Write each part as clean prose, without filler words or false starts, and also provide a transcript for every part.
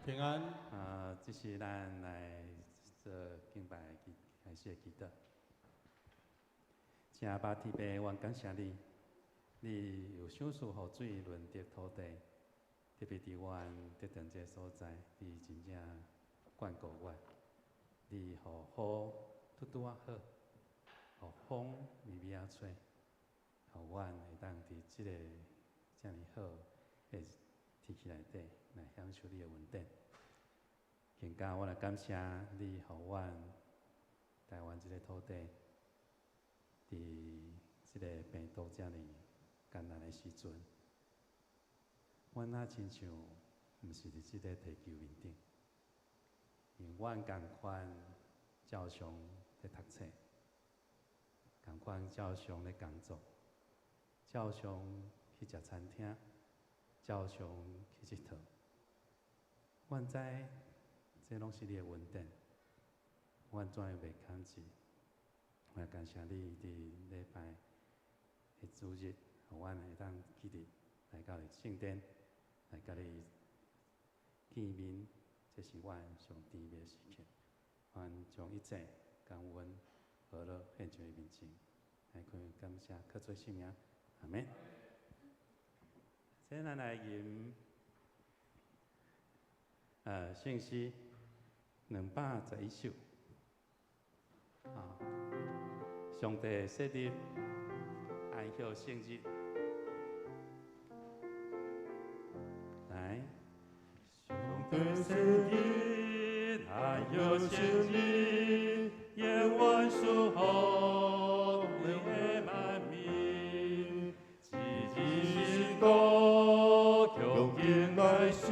平安。啊，這是咱來做敬拜開始的祈禱。親阿爸天父，阮感謝你，你有賞賜雨水潤澤土地，特別佇阮得當這个所在，你真正眷顧阮。你予雨拄拄仔好，予風微微仔吹，予阮會當佇這个遮爾好的天氣內底來享受你的恩典。更加我來感謝你，予阮台灣這个土地，佇這个病毒遮爾艱難的時陣，阮若親像毋是佇這个地球面頂，因為阮仝款照常咧讀冊，仝款照常咧工作，照常去食餐廳，照常去𨑨迌。阮知這攏是你的恩典，阮怎會袂感激？我感謝你佇禮拜的主日，予阮會當記得來到你聖殿，來佮你見面，這是阮上甜蜜的時刻。阮將一切感恩、和樂獻上伊面前，來感謝，靠主聖名，阿們。先咱來吟，聖詩211首，啊，上帝設立安息聖日，來，上帝設立安息聖日，願萬屬福的萬民，一日信徒恭敬來守，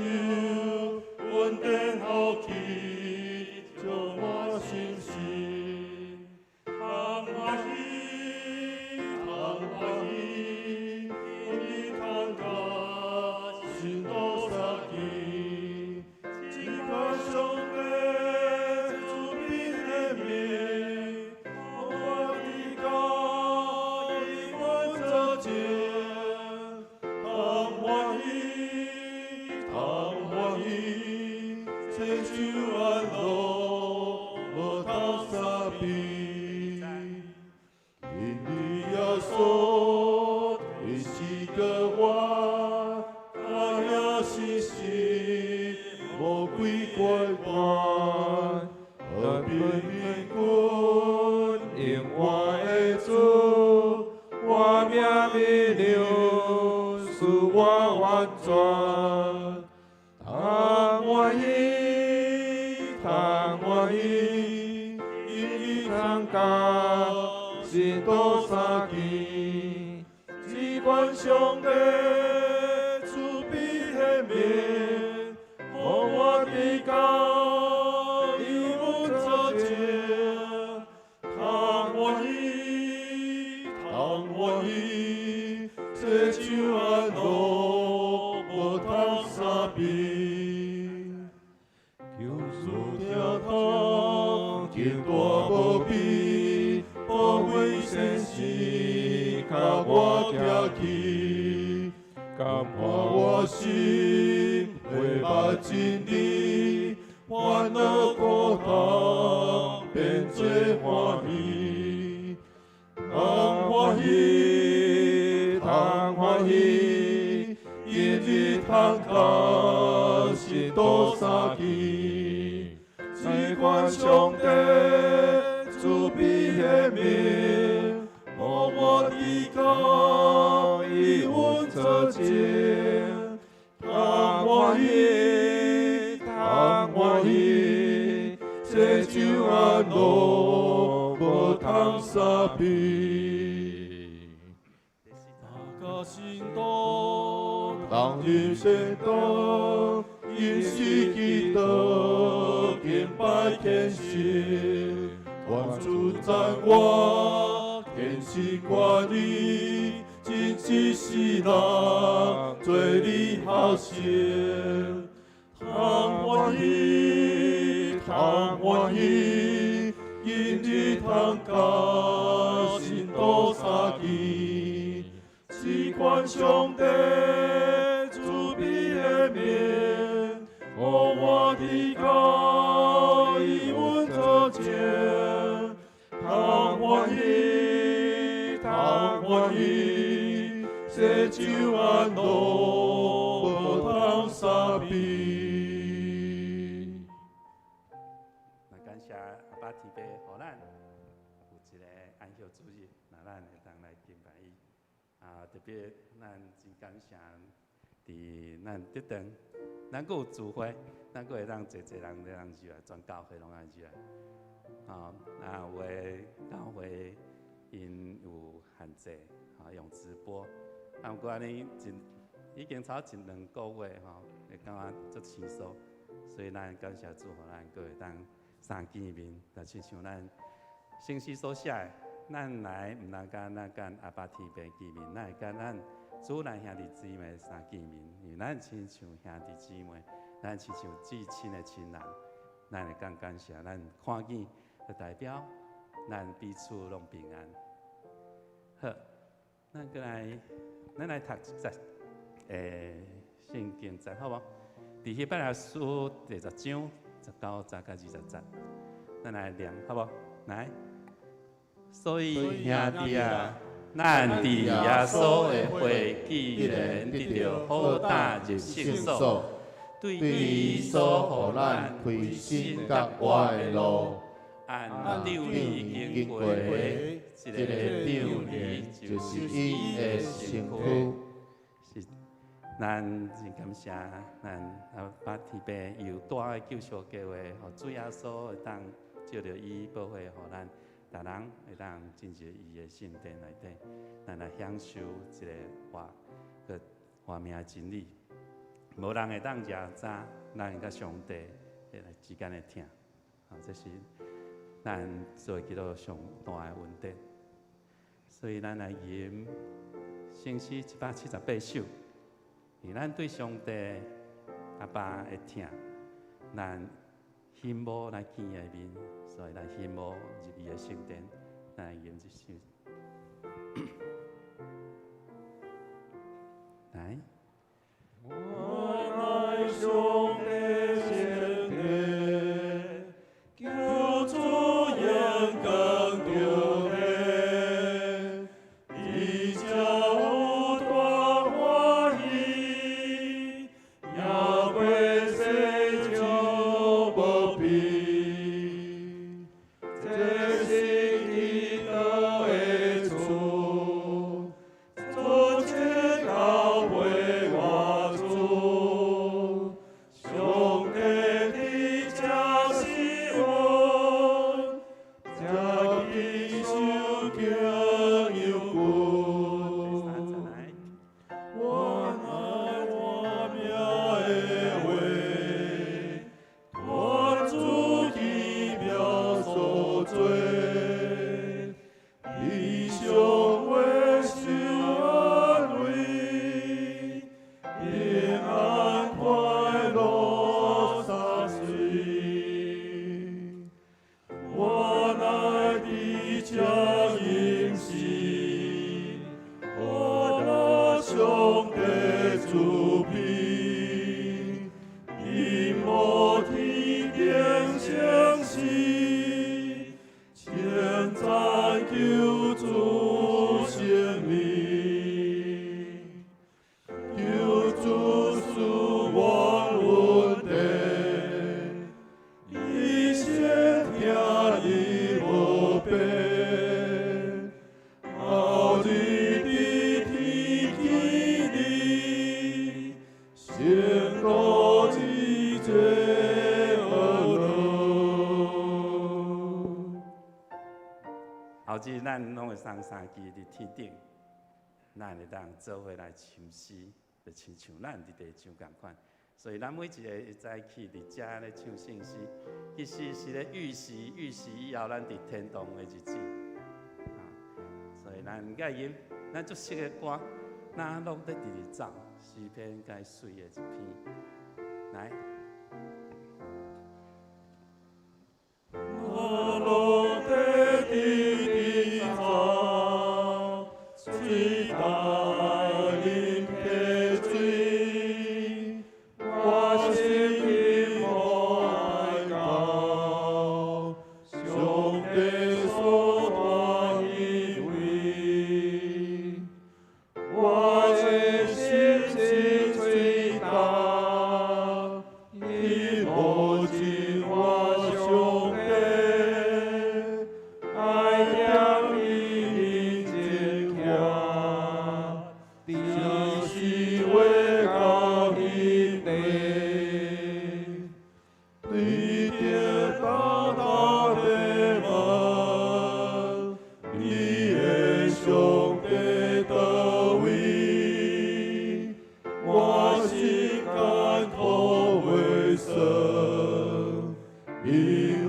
恩典福氣充滿信心，通歡喜，通歡喜，今日通佮信徒相見，只看上帝慈悲的面，予我得到伊阮做證，通歡喜，通歡喜，這就安樂無通相比。因你耶穌的是個我，他也是是魔鬼怪怪，和平平君永遠的主，我命美良，使我完全。通歡喜，通歡喜，因你參加信徒相見，只管上帝慈悲的面，予我得到伊阮做證，通歡喜，通歡喜，這就安樂無通相比。求主疼痛，極大無比，寶貴先生共我行去，感化我心，回目真理，煩惱苦痛變做歡喜，通歡喜，通歡喜，因你通佮信徒相見，只管上帝慈悲的面，予我得到伊阮做證，通歡喜，通歡喜，這就安樂無通相比。大家信徒，當入聖堂，因是祈禱，敬拜虔誠，願主讚我，天使管理，真知世人做你學習。通歡喜，通歡喜，因你通佮信徒相見，只願上帝慈悲的面，予我地高，伊阮做证，通歡喜，通歡喜，世上安樂無通相比。那感謝阿爸天父，予咱有一個安息主日，那咱會當來敬拜伊。啊，特別咱真感謝佇咱德堂，咱閣有聚會，咱閣會當濟濟人來入來，全教會攏愛入來。啊，啊有的教會𪜶有限制，啊用直播，啊毋過按呢真已經差一兩個月吼，會感覺足生疏，所以咱感謝主，予咱閣會當相見面，就親像咱聖詩所寫的，咱來毋通干焦佮阿爸天父見面，咱會佮咱主內兄弟姊妹相見面，因為咱親像兄弟姊妹，咱親像至親的親人，咱會更感謝，咱看見就代表咱彼此攏平安。好，咱閣來，咱來讀一節聖經節好無？佇希伯來書第十章19節佮20節，咱來念好無？來，所以兄弟啊，咱佇耶穌的血既然得著好膽入聖所，對伊所予咱開新佮活的路，按帳禮經過的這個帳禮就是伊的身軀。是，咱真感謝咱阿爸天父有大的救贖計劃，予主耶穌會當藉著伊寶血，予咱逐人會當進入伊的聖殿內底，咱來享受這個活閣活命的真理。無人會當掠走咱佮上帝的之間的疼，啊，這是咱做基督徒上大的恩典。所以咱來吟聖詩178首，因為咱對上帝阿爸的疼，咱欣慕來見伊的面，所以咱欣慕入伊的聖殿，咱來吟這首。來。我愛上帝聖殿，求主勇敢著起，伊才有大歡喜，贏過世上無比。這是基督的厝，做這教會我主，上帝佇這是阮，這起手敬仰第三節來。我愛活命的話，傳主奇妙所做，悲傷話受安慰，平安快樂灑水。我來佇這應是，我來上帝慈悲，因無天頂聖詩，稱讚救主聖名，求主賜我恩典，一生聽伊無變，後日佇天見你，勝過一切惡樂。後日咱攏會送三支佇天頂，咱會當做伙來沉思，就親像咱佇地上仝款。所以咱每一个一早起佇遮咧唱聖詩，其實是咧預習預習以後咱佇天堂的日子。啊，所以咱愛吟咱足熟的歌，咱攏咧直直走，詩篇較媠的一篇，來。我攏在直直走，水大啉溪水，我心欣慕心肝苦袂算，因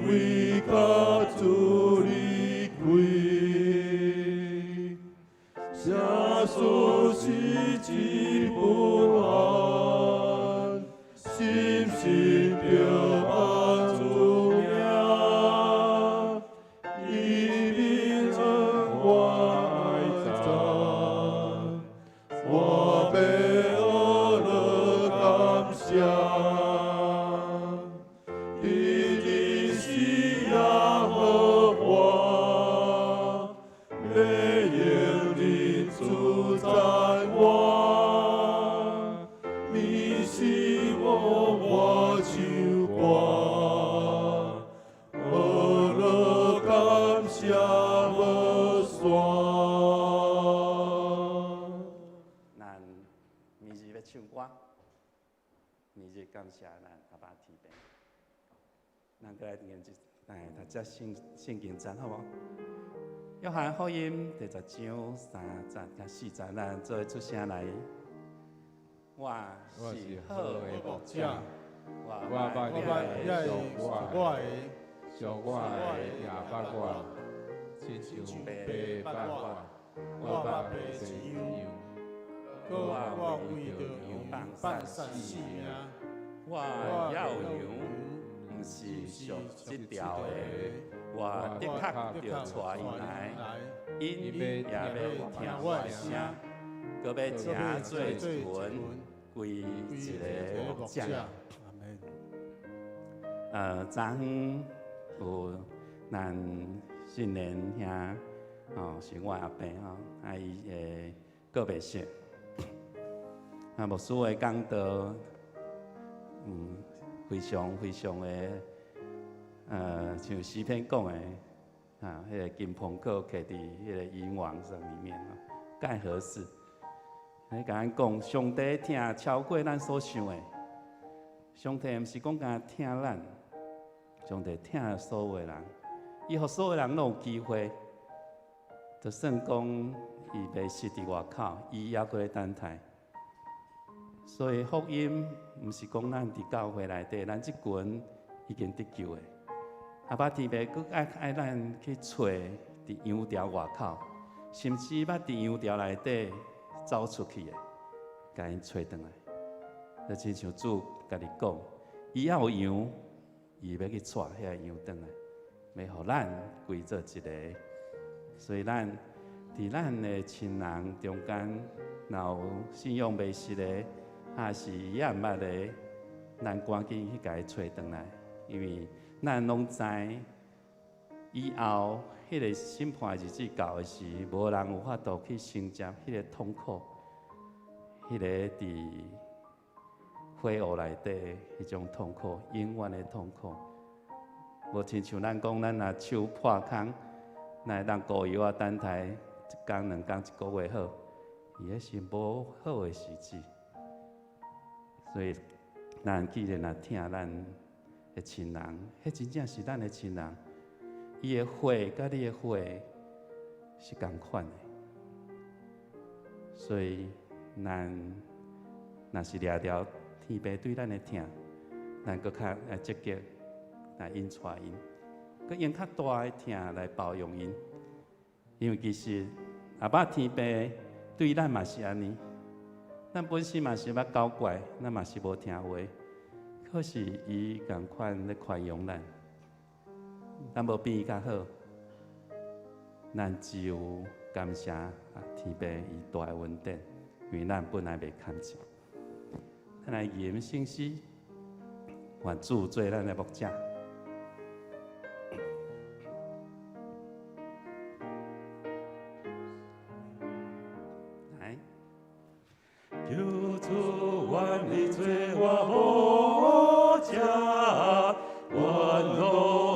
為佮主離開。耶穌是一不安，深信著望主名，伊免恩我愛讚，我欲學樂感謝。日日是耶和華，欲用認主讚我，你是我我唱歌，學樂感謝無煞。咱明日欲唱歌，明日感謝咱阿爸天父。咱閣來念一來讀這聖經節好無？約翰福音第十章三節佮四節，咱做伙出聲來。我是好的牧者，我我捌捌遐屬我的，屬我的也捌我，親像爸捌我，我捌爸一樣。閣我為著羊放捨性命，我猶有羊，毋是屬這條的，我的確著帶𪜶來，𪜶也欲聽我的聲，閣欲成做一群，歸一个牧者。阿門。昨昏有咱信連兄，哦，是我阿伯吼，啊伊的告別式，啊牧師的講道，非常非常的，像詩篇講的，啊，彼个金蘋果徛佇彼个銀網上裡面哦，蓋合適。來共咱講，上帝疼超過咱所想的。上帝毋是講干疼咱，上帝疼所有的人，伊予所有人攏有機會。就算講伊袂死佇外口，伊猶閣咧等待。所以福音毋是講咱佇教會內底，咱這群已經得救的。阿爸天父閣愛愛咱去揣佇羊牢外口，甚至捌佇羊牢內底走出去的，共𪜶揣轉來。就親像主家己講，伊猶有羊，伊欲去帶遐个羊轉來，欲予咱歸做一个。所以咱佇咱的親人中間，若有信仰袂實的，抑是也毋捌的，咱趕緊去共伊揣轉來，因為咱攏知以後彼个審判的日子到的時，無人有法度去承接彼个痛苦，彼个佇火湖內底彼種痛苦，永遠的痛苦。無親像咱講，咱若手破空，咱會當膏藥仔等待一工、兩工、一個月好，伊彼是無好的時機。所以，咱既然若疼咱的親人，彼真正是咱的親人，伊的血佮你的血是仝款的。所以，咱若是掠著天父對咱的疼，咱閣較愛積極來引帶𪜶，閣用較大的疼來包容𪜶。因為其實阿爸天父對咱嘛是按呢，咱本身嘛是捌搞怪，咱嘛是無聽話，可是伊仝款咧寬容咱，咱無比伊較好，咱只有感謝天父伊大的恩典，因為咱本來袂堪得。咱來吟聖詩，願主做咱的牧者。來，求主願意做我牧者，願予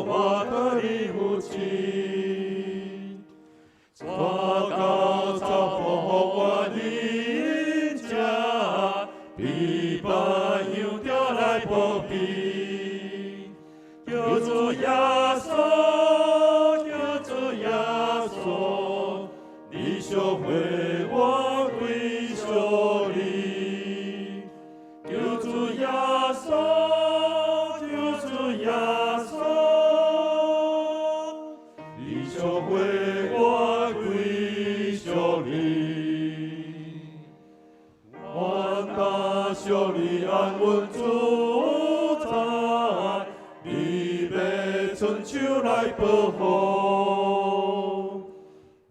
我佮你有親，帶到草坡予我飲食，比白羊羔來保庇。求主耶穌，求主耶穌，你小會我歸屬你，你安穩自在，你欲伸手來保護，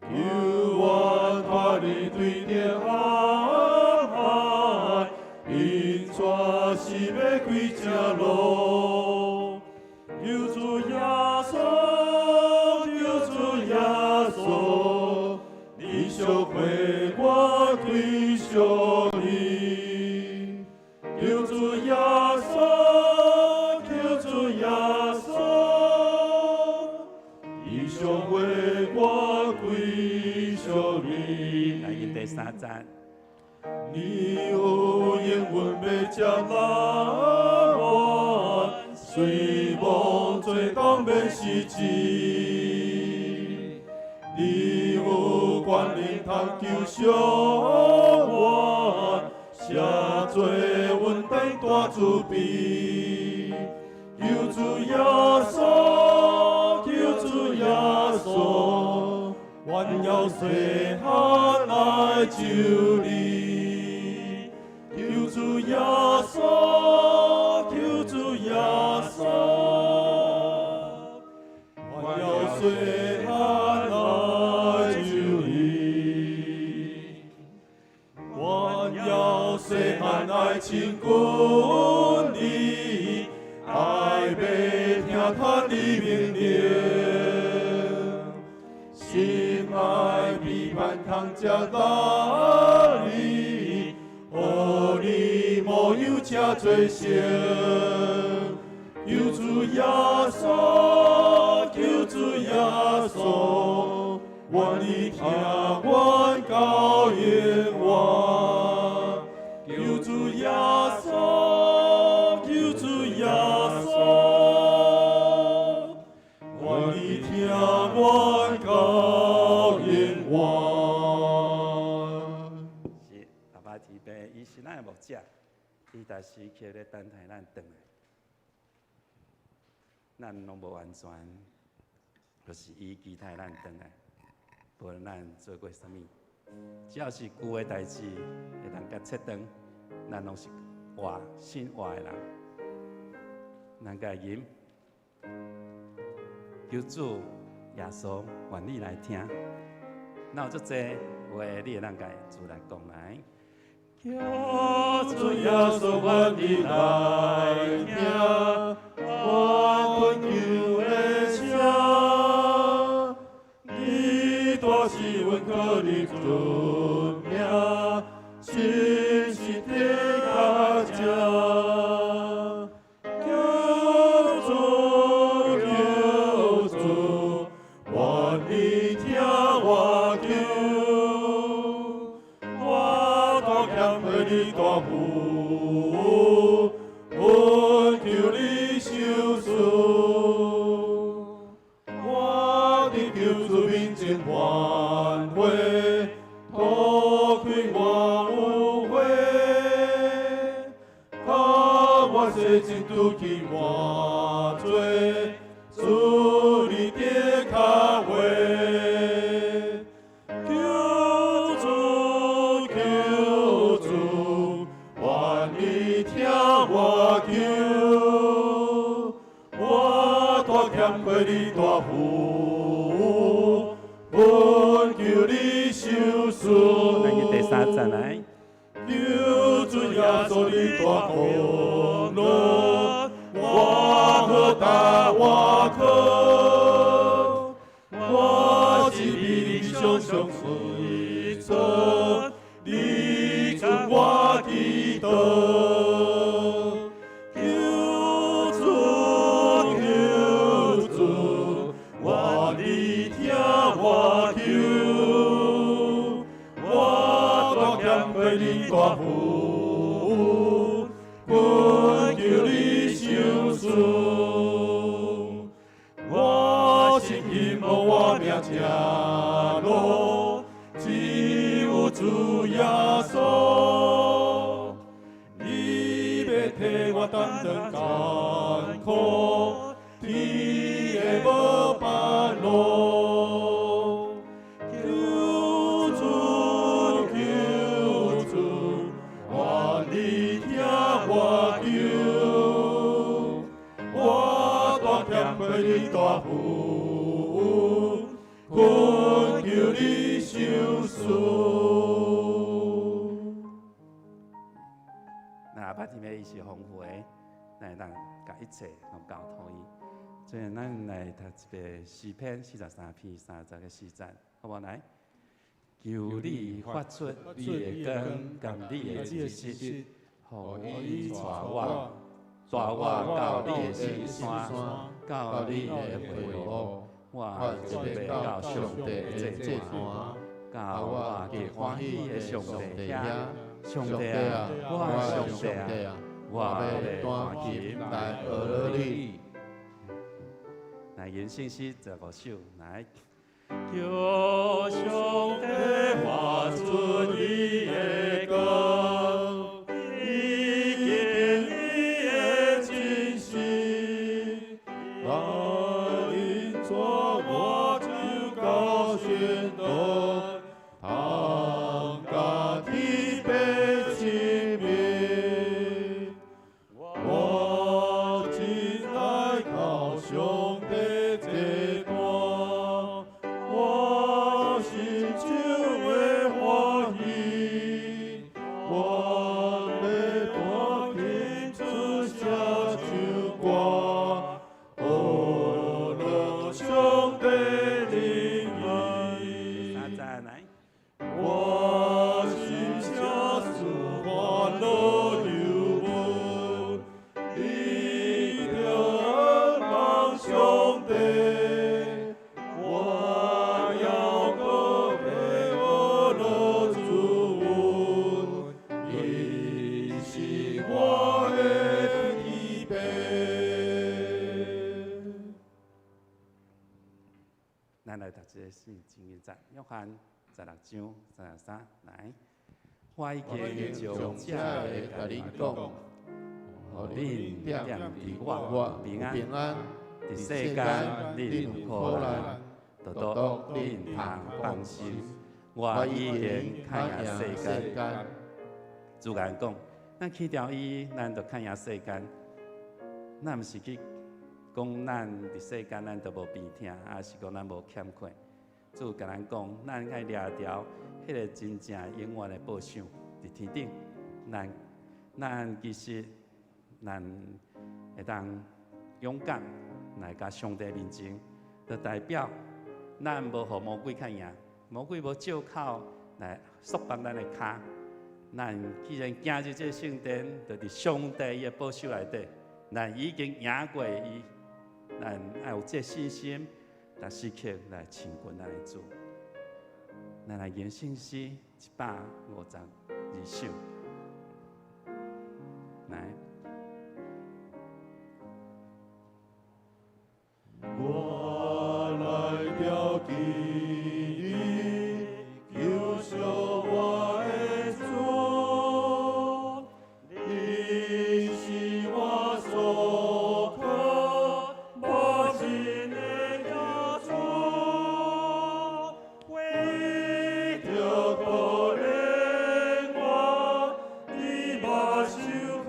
求阮脫離對著暗海，引帶是欲歸正路。求主耶穌，求主耶穌，你相會我歸向你。求主耶穌，求主耶穌，你相會我歸向你。來，吟第三節。你有應允欲接納阮，雖無罪當免死志。你有權能通救贖阮，赦罪恩典大慈悲。求主耶穌，求主耶穌，阮由細漢來求你。求主耶穌，求主耶穌，阮由細漢來求你。阮由細漢來親近你，愛欲聽傳你命令，心愛比盼通接納你，予你模樣這做成。求主耶穌，求主耶穌，願你聽阮到永遠。求主耶穌，求主耶穌，願你聽阮到永遠。是阿爸天父，伊是咱的牧者，伊逐時刻咧等待咱轉來，咱攏無完全，就是伊期待咱轉來，無論咱做過啥物，只要是舊的代誌會當共切斷，咱攏是活新活的人。咱共吟，求主耶穌願意來聽。若有足濟話，你會當共主來講來。求主耶穌願意來聽，我懇求的聲，你大是阮可認尊名，親身的腳跡。求主，求主，願你聽我求，我大欠虧你大富，懇求你收恕。我佇求主面前反悔，塗開我污穢，予我洗淨除去我罪，主你的腳話。求主，求主，願你聽我求，我大欠虧你大富，懇求你收恕。咱去第三節來。求主耶穌你大功勞，我何大我可，我是比你常常隨從，你准我祈禱。求主，求主，願你聽我求，我大欠虧你大富，懇求你收恕。我心希望我命正路，只有主耶穌，你欲替我擔當艱苦，天會無別路。求主，求主，願你聽我我求，我大欠亏你大福，恳求你賞賜。那阿爸天父伊是豐富的，咱會當共一切攏交託伊。所以咱來讀一个詩篇43篇30到4節，好無？來，求你發出你的光，佮你的知識，予伊帶我，帶我到你的聖山，到你的會幕，我準備到上帝的祭壇，到我極歡喜的上帝遐。上帝啊，我的上帝啊，我欲彈琴來學樂你。來，吟聖詩15首，來。求上帝發出你的光，以見你的真實，來引帶我走到聖堂，通佮天父親密。我真愛到上帝祭壇，我心中會歡喜，我欲彈琴出聲唱歌，學樂上帝靈意。三節來。我心聲賜歡樂油溫，你著望上帝，我猶閣欲學樂主阮，伊是我的天父。咱來讀這個聖經節，約翰16章33，來。我已經將這個共恁講，予恁踮佇我平安。平安，佇世間恁有苦難，獨獨恁通放心。我已經較贏世間。主共咱講，咱去牢伊，咱就較贏世間。咱毋是去講咱佇世間咱都無病痛，抑是講咱無欠缺。主共咱講，咱愛掠牢彼个真正永遠的報賞佇天頂。咱其實咱會當勇敢來共上帝面前，就代表咱無予魔鬼較贏，魔鬼無借口來束縛咱的跤。咱既然行入這個聖殿，就佇上帝伊的保守內底，咱已經贏過伊。咱愛有這個信心，來時刻來親近咱的主。咱來吟聖詩152首，來。我來牢記你，救贖我的主，你是我所靠，無盡的救主，為著可憐我，你目睭可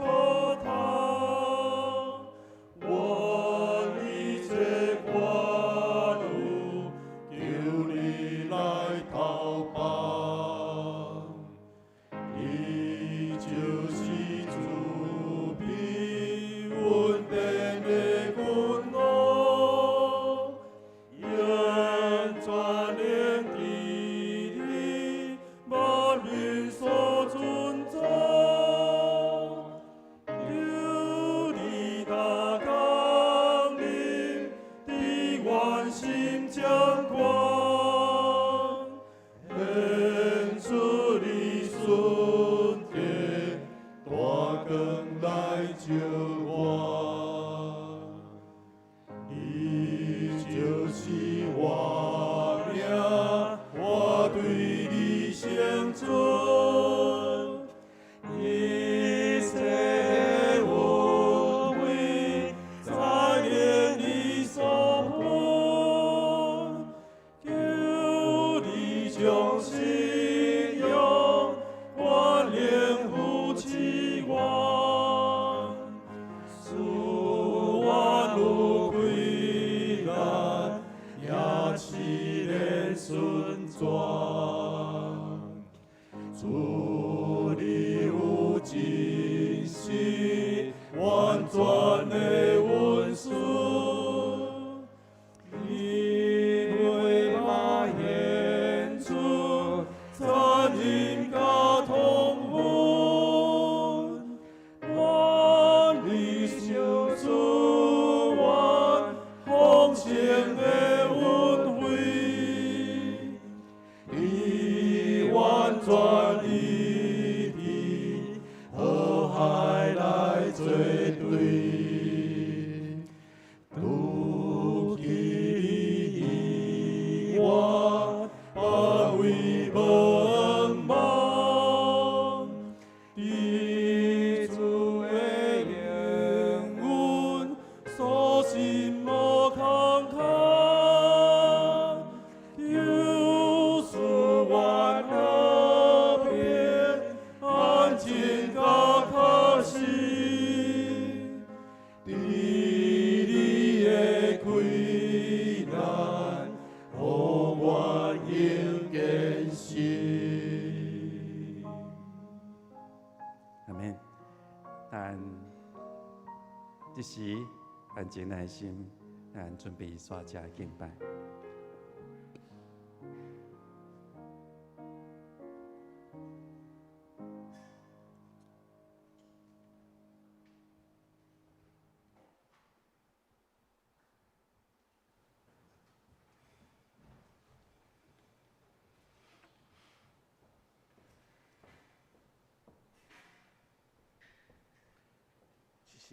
疼，我一切苦惱，求你來投放。你就是慈悲恩典的君王，用全能治理萬民所尊重。求你大降臨，佇阮心掌權，顯出你純潔大光來照我。你就是我命，我對你成全。一切恩惠在憐你所賜，求你將信仰關聯扶持我。的恩賜，伊袂捌顯出殘忍佮痛恨，願你賞賜阮豐盛的恩惠，伊完全醫治，河海來做對，除去你以外，別位無望。佇主的應允，所心無空空，求賜阮和平、安靜佮確實，佇你的危難，予我用堅實。阿們。咱這時安靜內心，咱準備煞遮敬拜。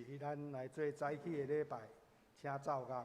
是咱來做早起的禮拜，請奏樂。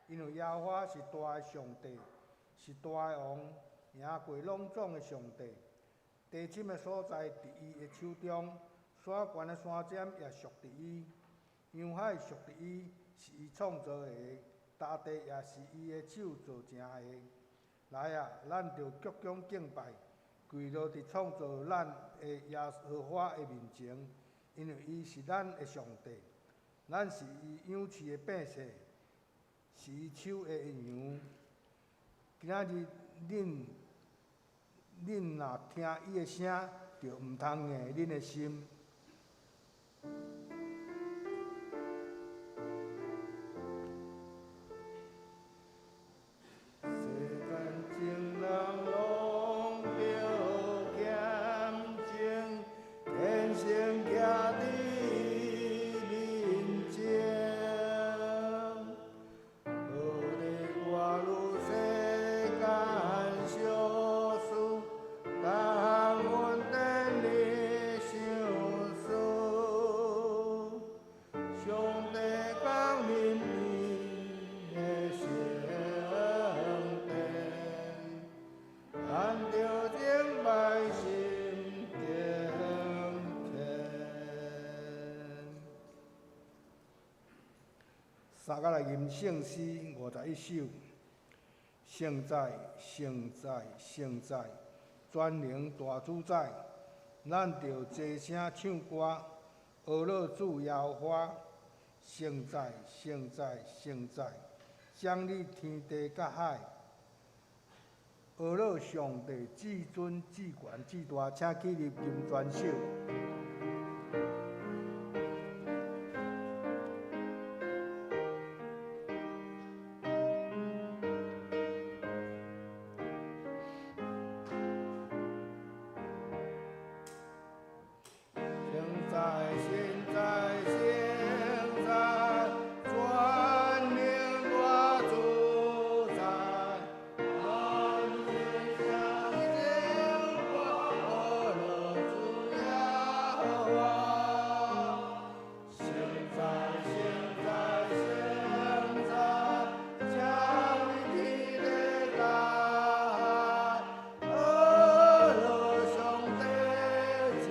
因為耶和華是大的上帝，是大的王，贏過攏總的上帝。地深的所在佇伊的手中，山懸的山尖也屬佇伊，洋海屬佇伊，是伊創造的，大地也是伊的手造成的。來啊，咱著鞠躬敬拜，跪落佇創造咱的耶和華的面前，因為伊是咱的上帝，咱是伊養飼的百姓，是伊手的羊。今仔日恁若聽伊的聲，就毋通硬恁的心。生徛佇伊面前。无论我愈世间小事，逐项恩典你赏赐，上帝降临伊的圣殿，咱著敬拜心敬虔。三甲来吟圣诗51首，圣哉，圣哉，圣哉，全能大主宰，咱著齐声唱歌，阿乐主耶和华。圣哉，圣哉，圣哉，掌理天地佮海，阿乐上帝至尊至悬至大，请起立吟全首。圣哉，圣哉，圣哉，全能大主宰，咱齐声唱歌，阿乐主耶和华。圣哉，圣哉，圣哉，掌理天地佮海，阿乐上帝至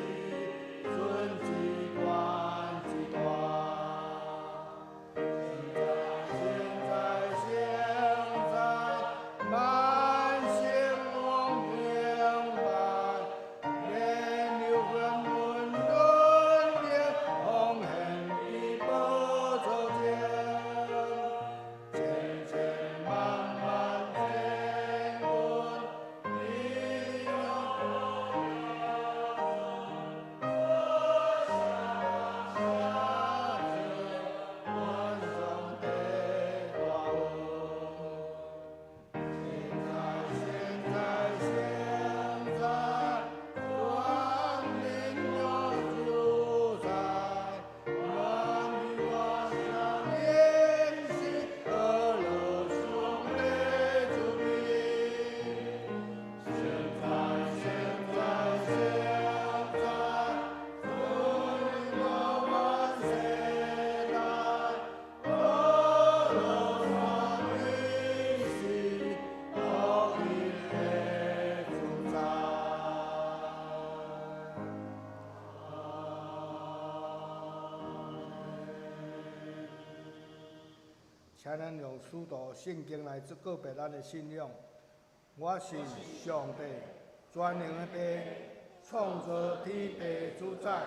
尊至悬至大。圣哉，圣哉，万圣王敬拜，连流云混沌的奉献伫宝座前，千千万万千军，你阮上帝大恩。圣哉，圣哉，全能的主宰，愿你我相连是阿乐上帝主名。圣哉，圣哉，圣哉，尊荣万世代，阿乐山的是独一的主宰。请咱用使徒圣经来做告白咱的信仰。我信上帝，全能的父，创造天地主宰。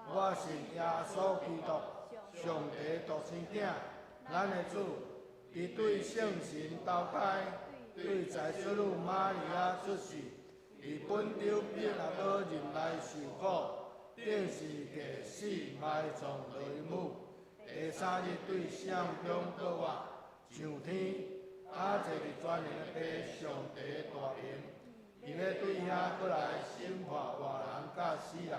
我信耶稣基督，上帝独生子，咱的主，伊对圣神投胎，对在圣女玛利亚出世，伫本丢彼拉多忍来受苦，钉十字架死埋葬落阴府，第三日对死人中复活，上天，啊坐伫全能的父上帝大权，伊欲对遐阁来审判活人佮死人。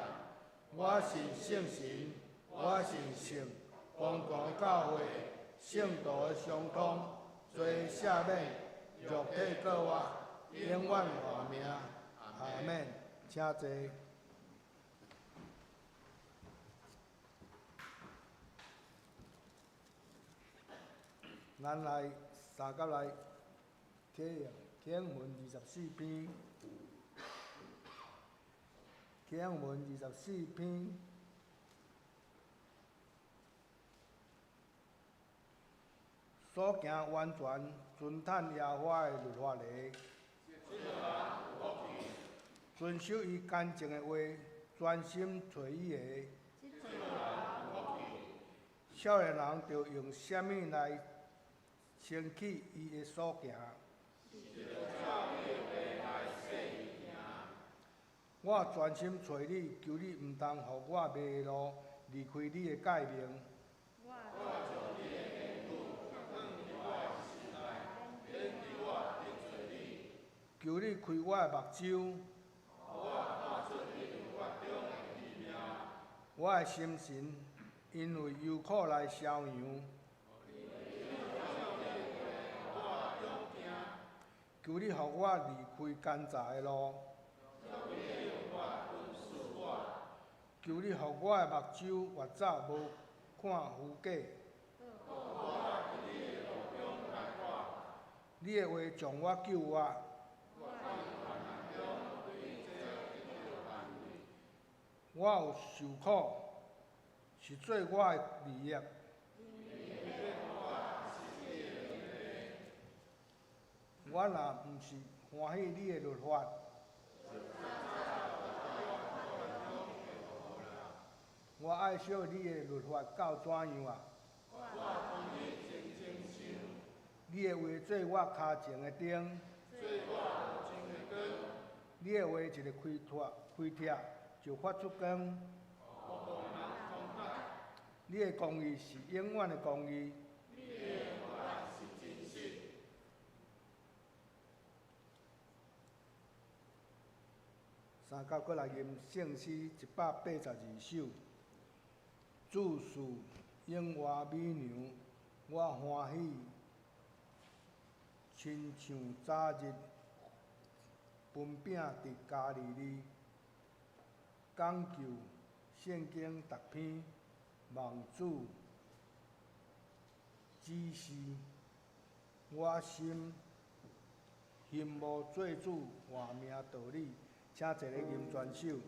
我信圣神，我信圣公共的教会，圣徒的相通，罪赦免，肉体复活，永远活命。阿们。请坐。咱来三甲来启用经文24篇，经文24篇，所行完全遵趁耶和华的律法的，遵守伊干净的话，专心揣伊的。少年人著用啥物来清去伊的所行？我专心揣你，求你毋通予我迷路，离开你的诫命。求你开我的目睭，我的心神因為憂苦來消揚。求你予我離開奸詐的路。求你予我的目睭越走無看虛假。你的話將我救活。我有受苦，是做我的利益。我若毋是歡喜你的律法，我愛惜你的律法到怎樣啊？你的話做我跤前的燈，你的話一个開鐵就發出光。你的公義是永遠的公義。三九閣來吟聖詩182首，主賜永活美娘，我歡喜，親像早日分餅佇加利利，講究聖經逐篇，望主指示我心，欣慕做主活命道理，請坐咧吟全首。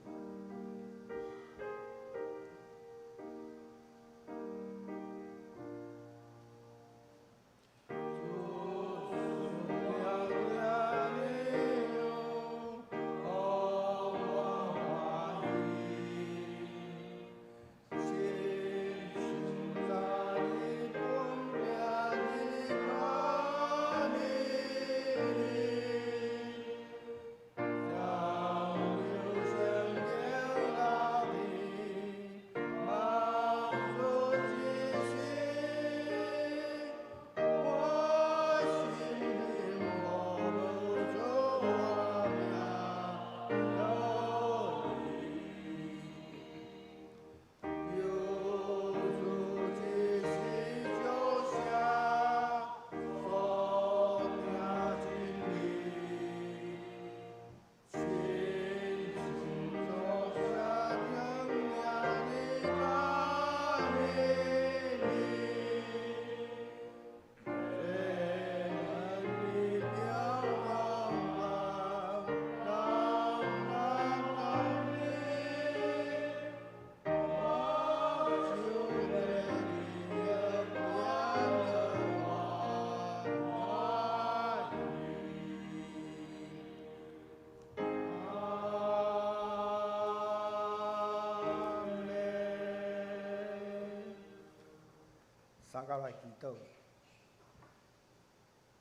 三甲來祈禱，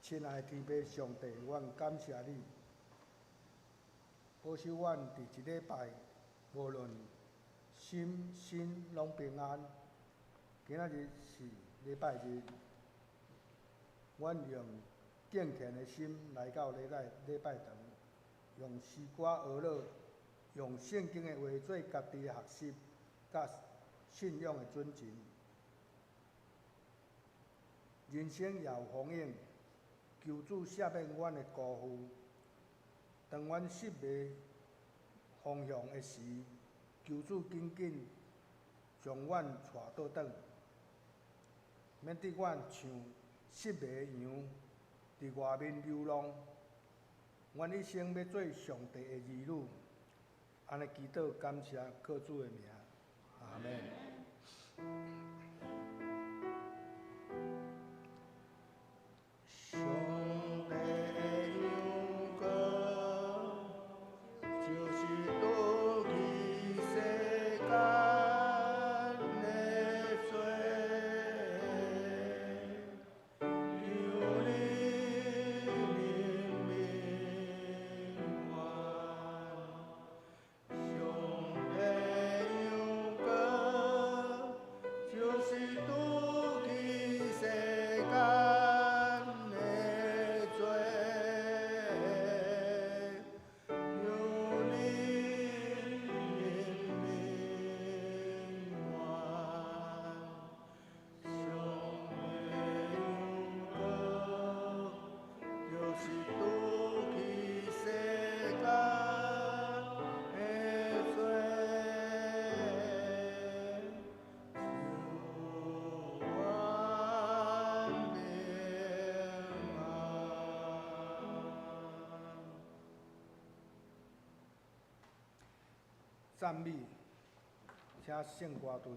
親愛的天父上帝，阮感謝你，保守阮佇這禮拜，無論心身攏平安。今仔日是禮拜日，阮用敬虔的心來到禮拜堂，用詩歌學樂，用聖經的話做家己的學習，佮信仰的準繩。人生也有風雨，求主赦免阮的辜負。當阮失迷方向的時，求主緊緊將阮帶倒轉，免得阮像失迷的羊，佇外面流浪。阮一生欲做上帝的兒女，按呢祈禱感謝靠主的名，阿們。上帝的羊羔，就是除去世間的罪，求你憐憫阮。上帝的羊羔。讚美，請聖歌隊。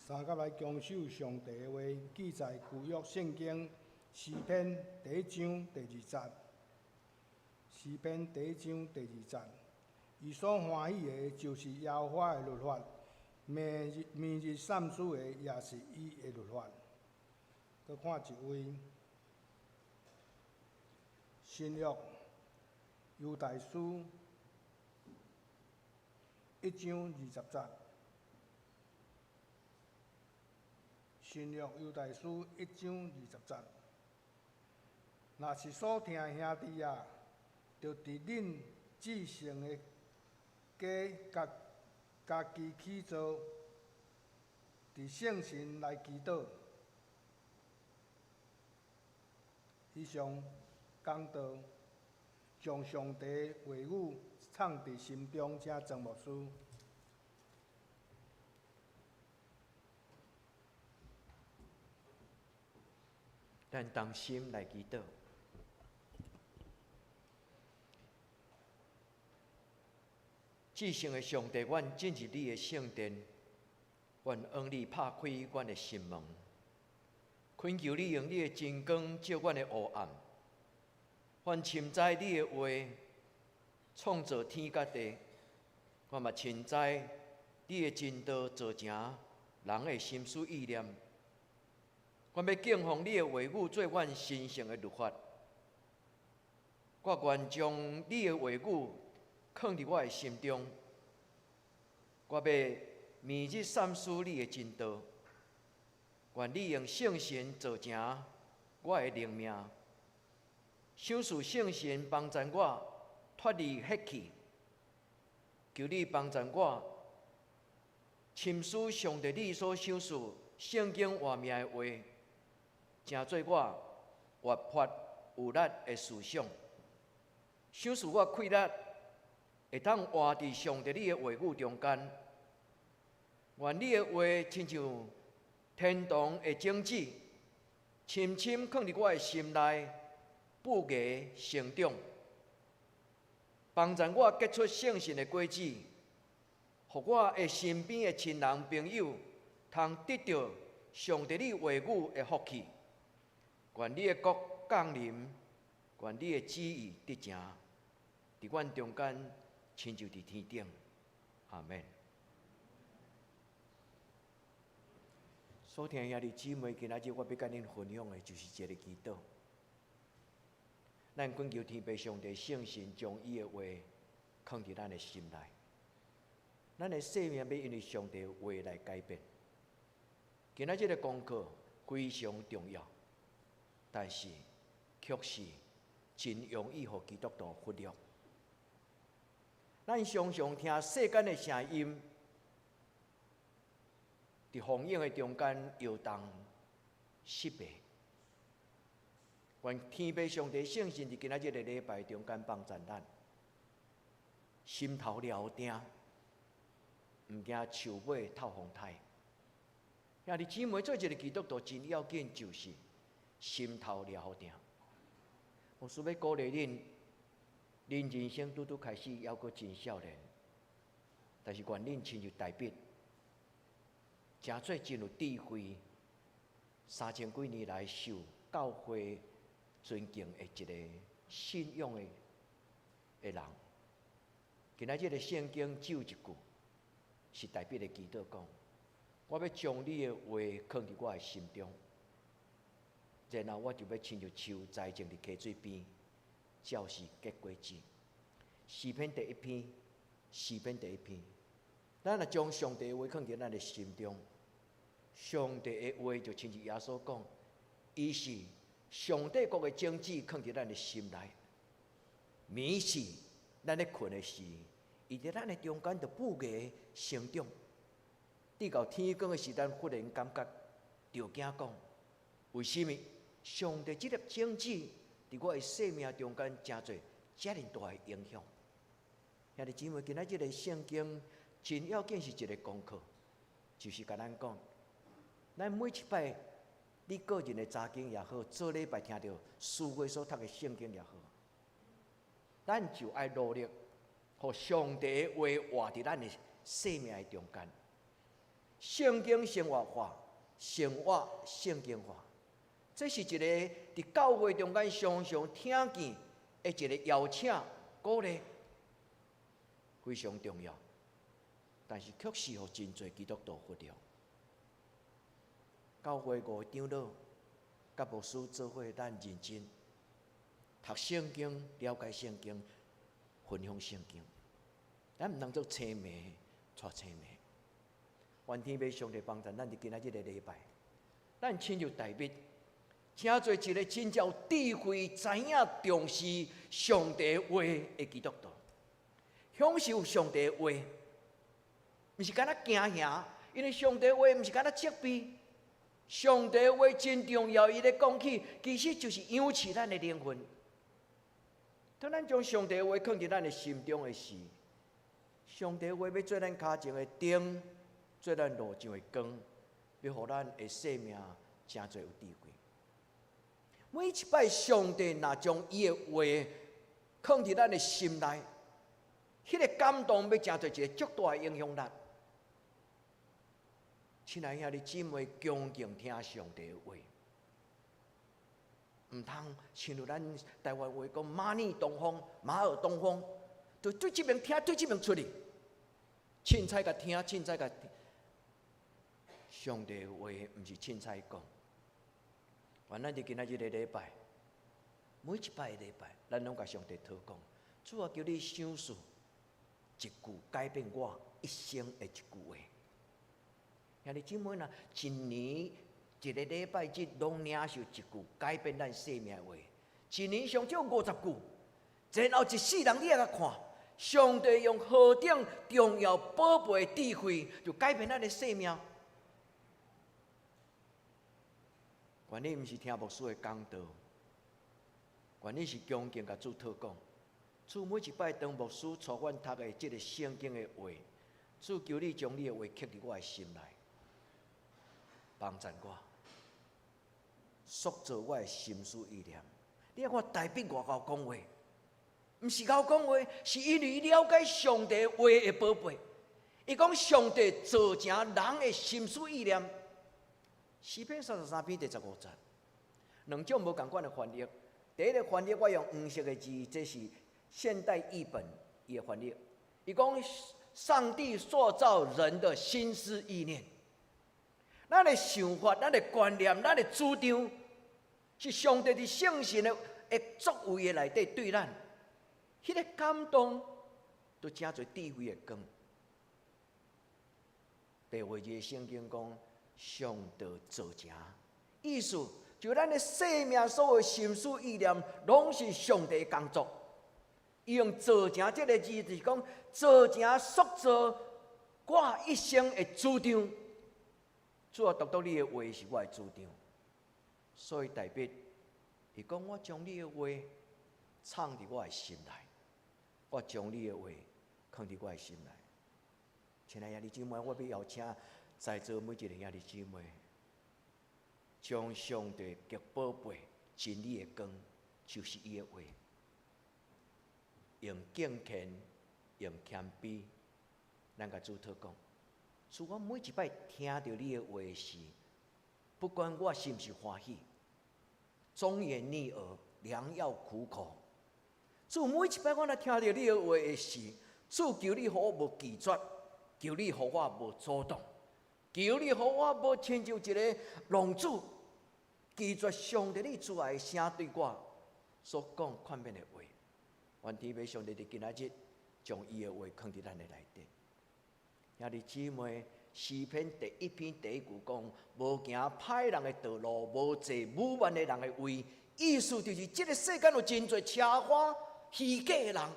三甲來恭守上帝的話，記載舊約聖經詩篇第一章第二節。詩篇第一章第二節，伊所歡喜的，就是耶和華的律法，暝日暝日散思的，也是伊的律法。閣看一位新約猶大書一章二十節。新約猶大書一章二十節，若是所疼的兄弟啊，著佇恁至聖的家家己起座，佇聖神來祈禱。以上講道，將上帝話語藏佇心中，請莊牧師。咱同心來祈禱。至聖的上帝，阮進入你的聖殿，願向你拍開阮的心門，懇求你用你的真光照阮的黑暗。阮深知你的話創造天佮地，我嘛深知你的真道造成人的心思意念。阮欲敬奉你的話語做阮神聖的律法。我願將你的話語藏佇我的心中。我欲暝日三思你的真道。願你用聖神造成我的靈命，賞賜聖神幫助我脫離血氣。求你幫助我深思上帝你所賞賜聖經活命的話。成做我活潑有力的思想，賞賜我氣力，會當活佇上帝你的話語中間。願你的話親像天堂的種子，深深囥佇我的心內，布芽成長，幫助我結出聖神的果子，予我的身邊的親人朋友通得著上帝你話語的福氣。願你的國降臨，願你的旨意得成，佇阮中間，親像佇天頂。阿們。所疼兄弟姊妹，今仔日我欲佮恁分享的，就是一个祈禱。咱懇求天父上帝聖神將伊的話藏佇咱的心內，咱的生命欲因為上帝的話來改變。今仔日的功課非常重要。但是，卻是真容易予基督徒忽略。咱常常聽世間的聲音，佇風雨的中間搖動失敗。願天父上帝聖神佇今仔日的禮拜中間幫助咱，心頭掠定，毋驚樹尾透風颱。兄弟姊妹，做一个基督徒真要緊，就是心頭掠予定。牧師欲鼓勵恁，恁人生拄拄開始，猶閣真少年，但是願恁親像大衛，誠做真有智慧，三千幾年來受教會尊敬的一個信仰的的人。今仔日的聖經只有一句，是大衛的祈禱講：我欲將你的話藏佇我的心中。然後我就欲親像樹栽種佇溪水邊，照時結果子。詩篇第一篇，詩篇第一篇，咱若將上帝的話藏佇咱的心中，上帝的話就親像耶穌講，伊是上帝國的種子，藏佇咱的心內。暝時咱咧睏的時，伊佇咱的中間就布芽成長。直到天光的時陣，忽然感覺著驚講。為啥物上帝這粒種子佇我的生命中間成做遮爾大的影響？兄弟姊妹，今仔這个聖經真要緊是一个功課，就是共咱講，咱每一擺你個人的查經也好，做禮拜聽著師會所讀的聖經也好，咱就愛努力，予上帝的話活佇咱的生命的中間。聖經生活化，生活聖經化。這是一个佇教會中間常常聽見的一个邀請鼓勵，非常重要。但是卻是予真濟基督徒忽略。教會五个長老佮牧師做伙，咱認真讀聖經、了解聖經、分享聖經。咱毋通做青盲，帶青盲。願天父上帝幫助咱佇今仔日个禮拜，咱親像大衛，成做一个真正有智慧、知影重視上帝話的基督徒，享受上帝話，毋是干焦驚嚇，因為上帝話毋是干焦責備，上帝話真重要。伊咧講起，其實就是養飼咱的靈魂。當咱將上帝話囥佇咱的心中的時，上帝話欲做咱跤前的燈，做咱路上的光，欲予咱的生命誠濟有智慧。每一擺上帝若將伊的話囥佇咱的心內，彼個感動欲成做一个足大的影響力。親愛兄弟姊妹，恭敬聽上帝的話，毋通親像咱台灣話講馬膩東風，馬耳東風，就對這邊聽，對這邊出去，凊彩共聽，凊彩共聽。上帝的話毋是凊彩講。願咱佇今仔日个禮拜，每一擺的禮拜，咱攏共上帝禱告，主啊，求你賞賜一句改變我一生的一句話。兄弟姊妹若一年一个禮拜日攏領受一句改變咱生命的話，一年上少50句，然後一世人你來共看，上帝用何等重要寶貝的智慧，就改變咱的生命。願你毋是聽牧師的講道，願你是恭敬共主禱告。主每一擺當牧師帶阮讀的這个聖經的話，主求你將你的話刻佇我的心內，幫助我，塑造我的心思意念。你看大衛偌𠢕講話，毋是𠢕講話，是因為了解上帝話的寶貝。伊講上帝造成人的心思意念。詩篇33篇第15節，兩種無仝款的翻譯。第一个翻譯我用黃色的字，這是現代譯本伊的翻譯。伊講上帝塑造人的心思意念，咱的想法、咱的觀念、咱的主張，是上帝佇聖神的作為的內底對咱，彼個感動，都成做智慧的光。白話字的聖經講。上帝造成，意思就咱的生命所有心思意念，攏是上帝的工作。伊用造成這个字，就是講造成塑造我一生的主張。主啊，獨獨你的話是我的主張，所以大衛伊講我將你的話藏佇我的心內，我將你的話藏佇我的心內。親愛兄弟姊妹，我欲邀請在座每一个兄弟姊妹，將上帝極寶貝真理的光，就是伊的話，用敬虔，用謙卑，咱共主禱告。主，我每一擺聽著你的話時，不管我是毋是歡喜，忠言逆耳，良藥苦口。主，每一擺我若聽著你的話的時，主求你予我無拒絕，求你予我無阻擋，求你予我無親像一个浪子，拒絕上帝你慈愛的聲對我所講勸勉的話。願天父上帝佇今仔日將伊的話囥佇咱的內底。兄弟姊妹，詩篇第1篇第1句講：無行歹人的道路，無坐愚頑的人的位。意思就是這个世間有真濟奢華虛假的人，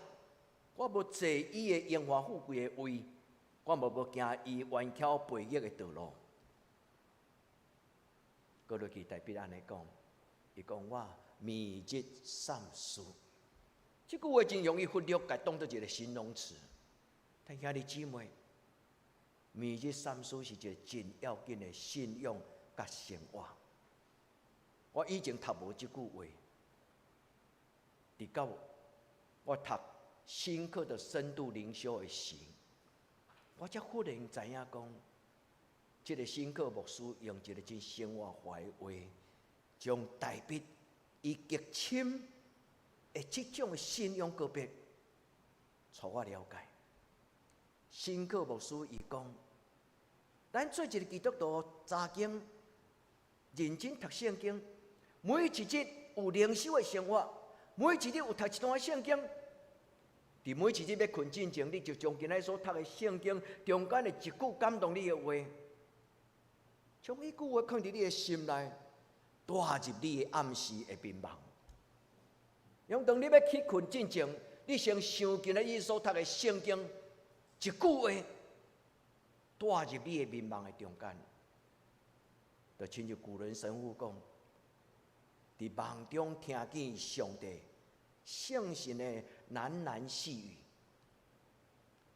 我無坐伊的榮華富貴的位，我嘛無行伊彎曲悖逆的道路。閣落去大衛按呢講，伊講我每日三思。這句話真容易忽略，共當做一个形容詞。但兄弟姊妹，每日三思是一个真要緊的信仰佮生活。我以前讀無這句話，直到我讀深刻的深度靈修的時，我才忽然知影講，這个新克牧師用一个真生活化的話，將大衛伊極深的這種的信仰告白，予我了解。新克牧師伊講，咱做一个基督徒，查經認真讀聖經，每一日有靈修的生活，每一日有讀一段聖經。佇每一日欲睏進前，你就將今仔所讀的聖經中間的一句感動你的話，將彼句話囥佇你的心內，帶入你的暗時的眠夢。用當你欲去睏進前，你先想今仔日所讀的聖經一句話，帶入你的眠夢的中間，就親像古倫神父講，佇夢中聽見上帝聖神的喃喃細語。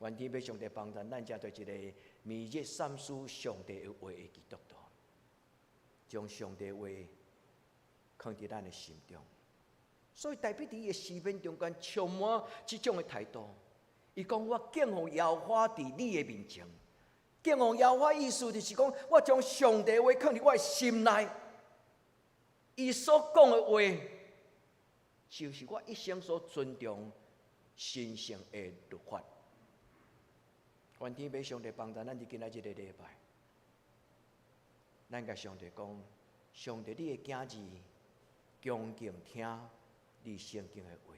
願天父上帝幫助咱，成做一個每日三思上帝的話的基督徒，將上帝的話囥佇咱的心中。所以大衛佇伊的詩篇中間充滿這種的態度。伊講：我敬奉耶和華佇你的面前，敬奉耶和華意思就是講，我將上帝的話囥佇我的心內，伊所講的話，就是我一生所尊重神聖的律法。願天父上帝幫助咱佇今仔這个禮拜，咱共上帝講：上帝，你的囝兒恭敬聽你聖經的話。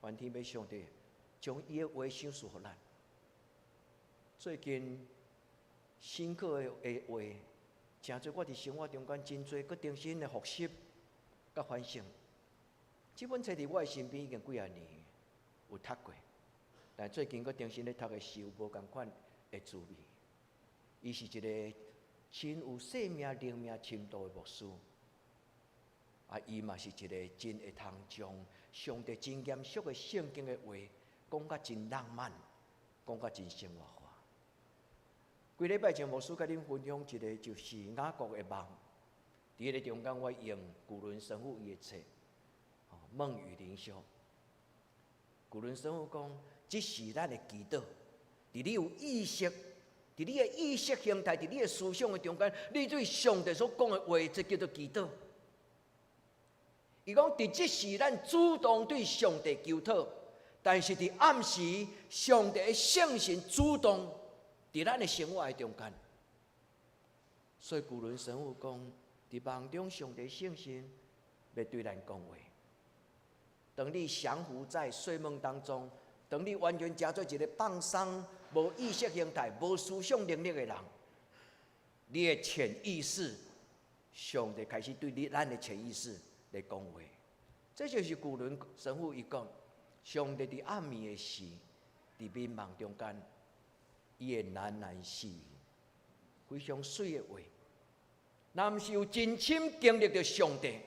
願天父上帝將伊的話賞賜予咱。最近新課的話，誠濟我佇生活中間真濟閣重新的複習、佮反省。這本冊佇我的身邊已經幾仔年有讀過，但最近閣重新咧讀的是有無仝款的滋味。伊是一个真有生命靈命深度的牧師，啊，伊嘛是一个真會通將上帝真嚴肅的聖經的話講甲真浪漫，講甲真生活化。幾禮拜前牧師共恁分享一个就是雅各的夢，佇彼个中間我用古倫神父伊的冊。夢與靈修，古倫神父講，這是咱的祈禱。佇你有意識，佇你的意識形態，佇你的思想的中間，你對上帝所講的話，這叫做祈禱。伊講，佇這時咱主動對上帝求討，但是佇暗時，上帝的聖神主動佇咱的生活的中間。所以古倫神父講，佇夢中，上帝聖神欲對咱講話。當你降服在睡夢當中，當你完全成做一个放鬆、無意識形態、無思想能力的人，你的潛意識，上帝開始對你咱的潛意識來講話。這就是古倫神父伊講，上帝佇暗暝的時，佇眠夢中間，伊會喃喃細語，非常媠的話。若毋是有真深經歷著上帝，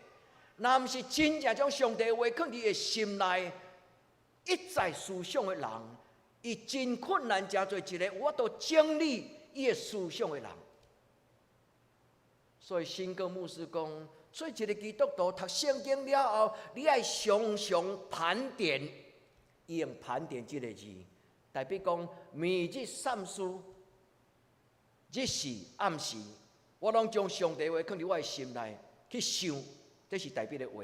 若毋是真正將上帝的話囥佇伊的心內，一再思想的人，伊真困難，成做一个有法度整理伊的思想的人。所以新哥牧師講，做一个基督徒讀聖經了後，你愛常常盤點，伊用盤點這个字，代表講每日三思，日時暗時，我攏將上帝話囥佇我的心內去想。這是大衛的話，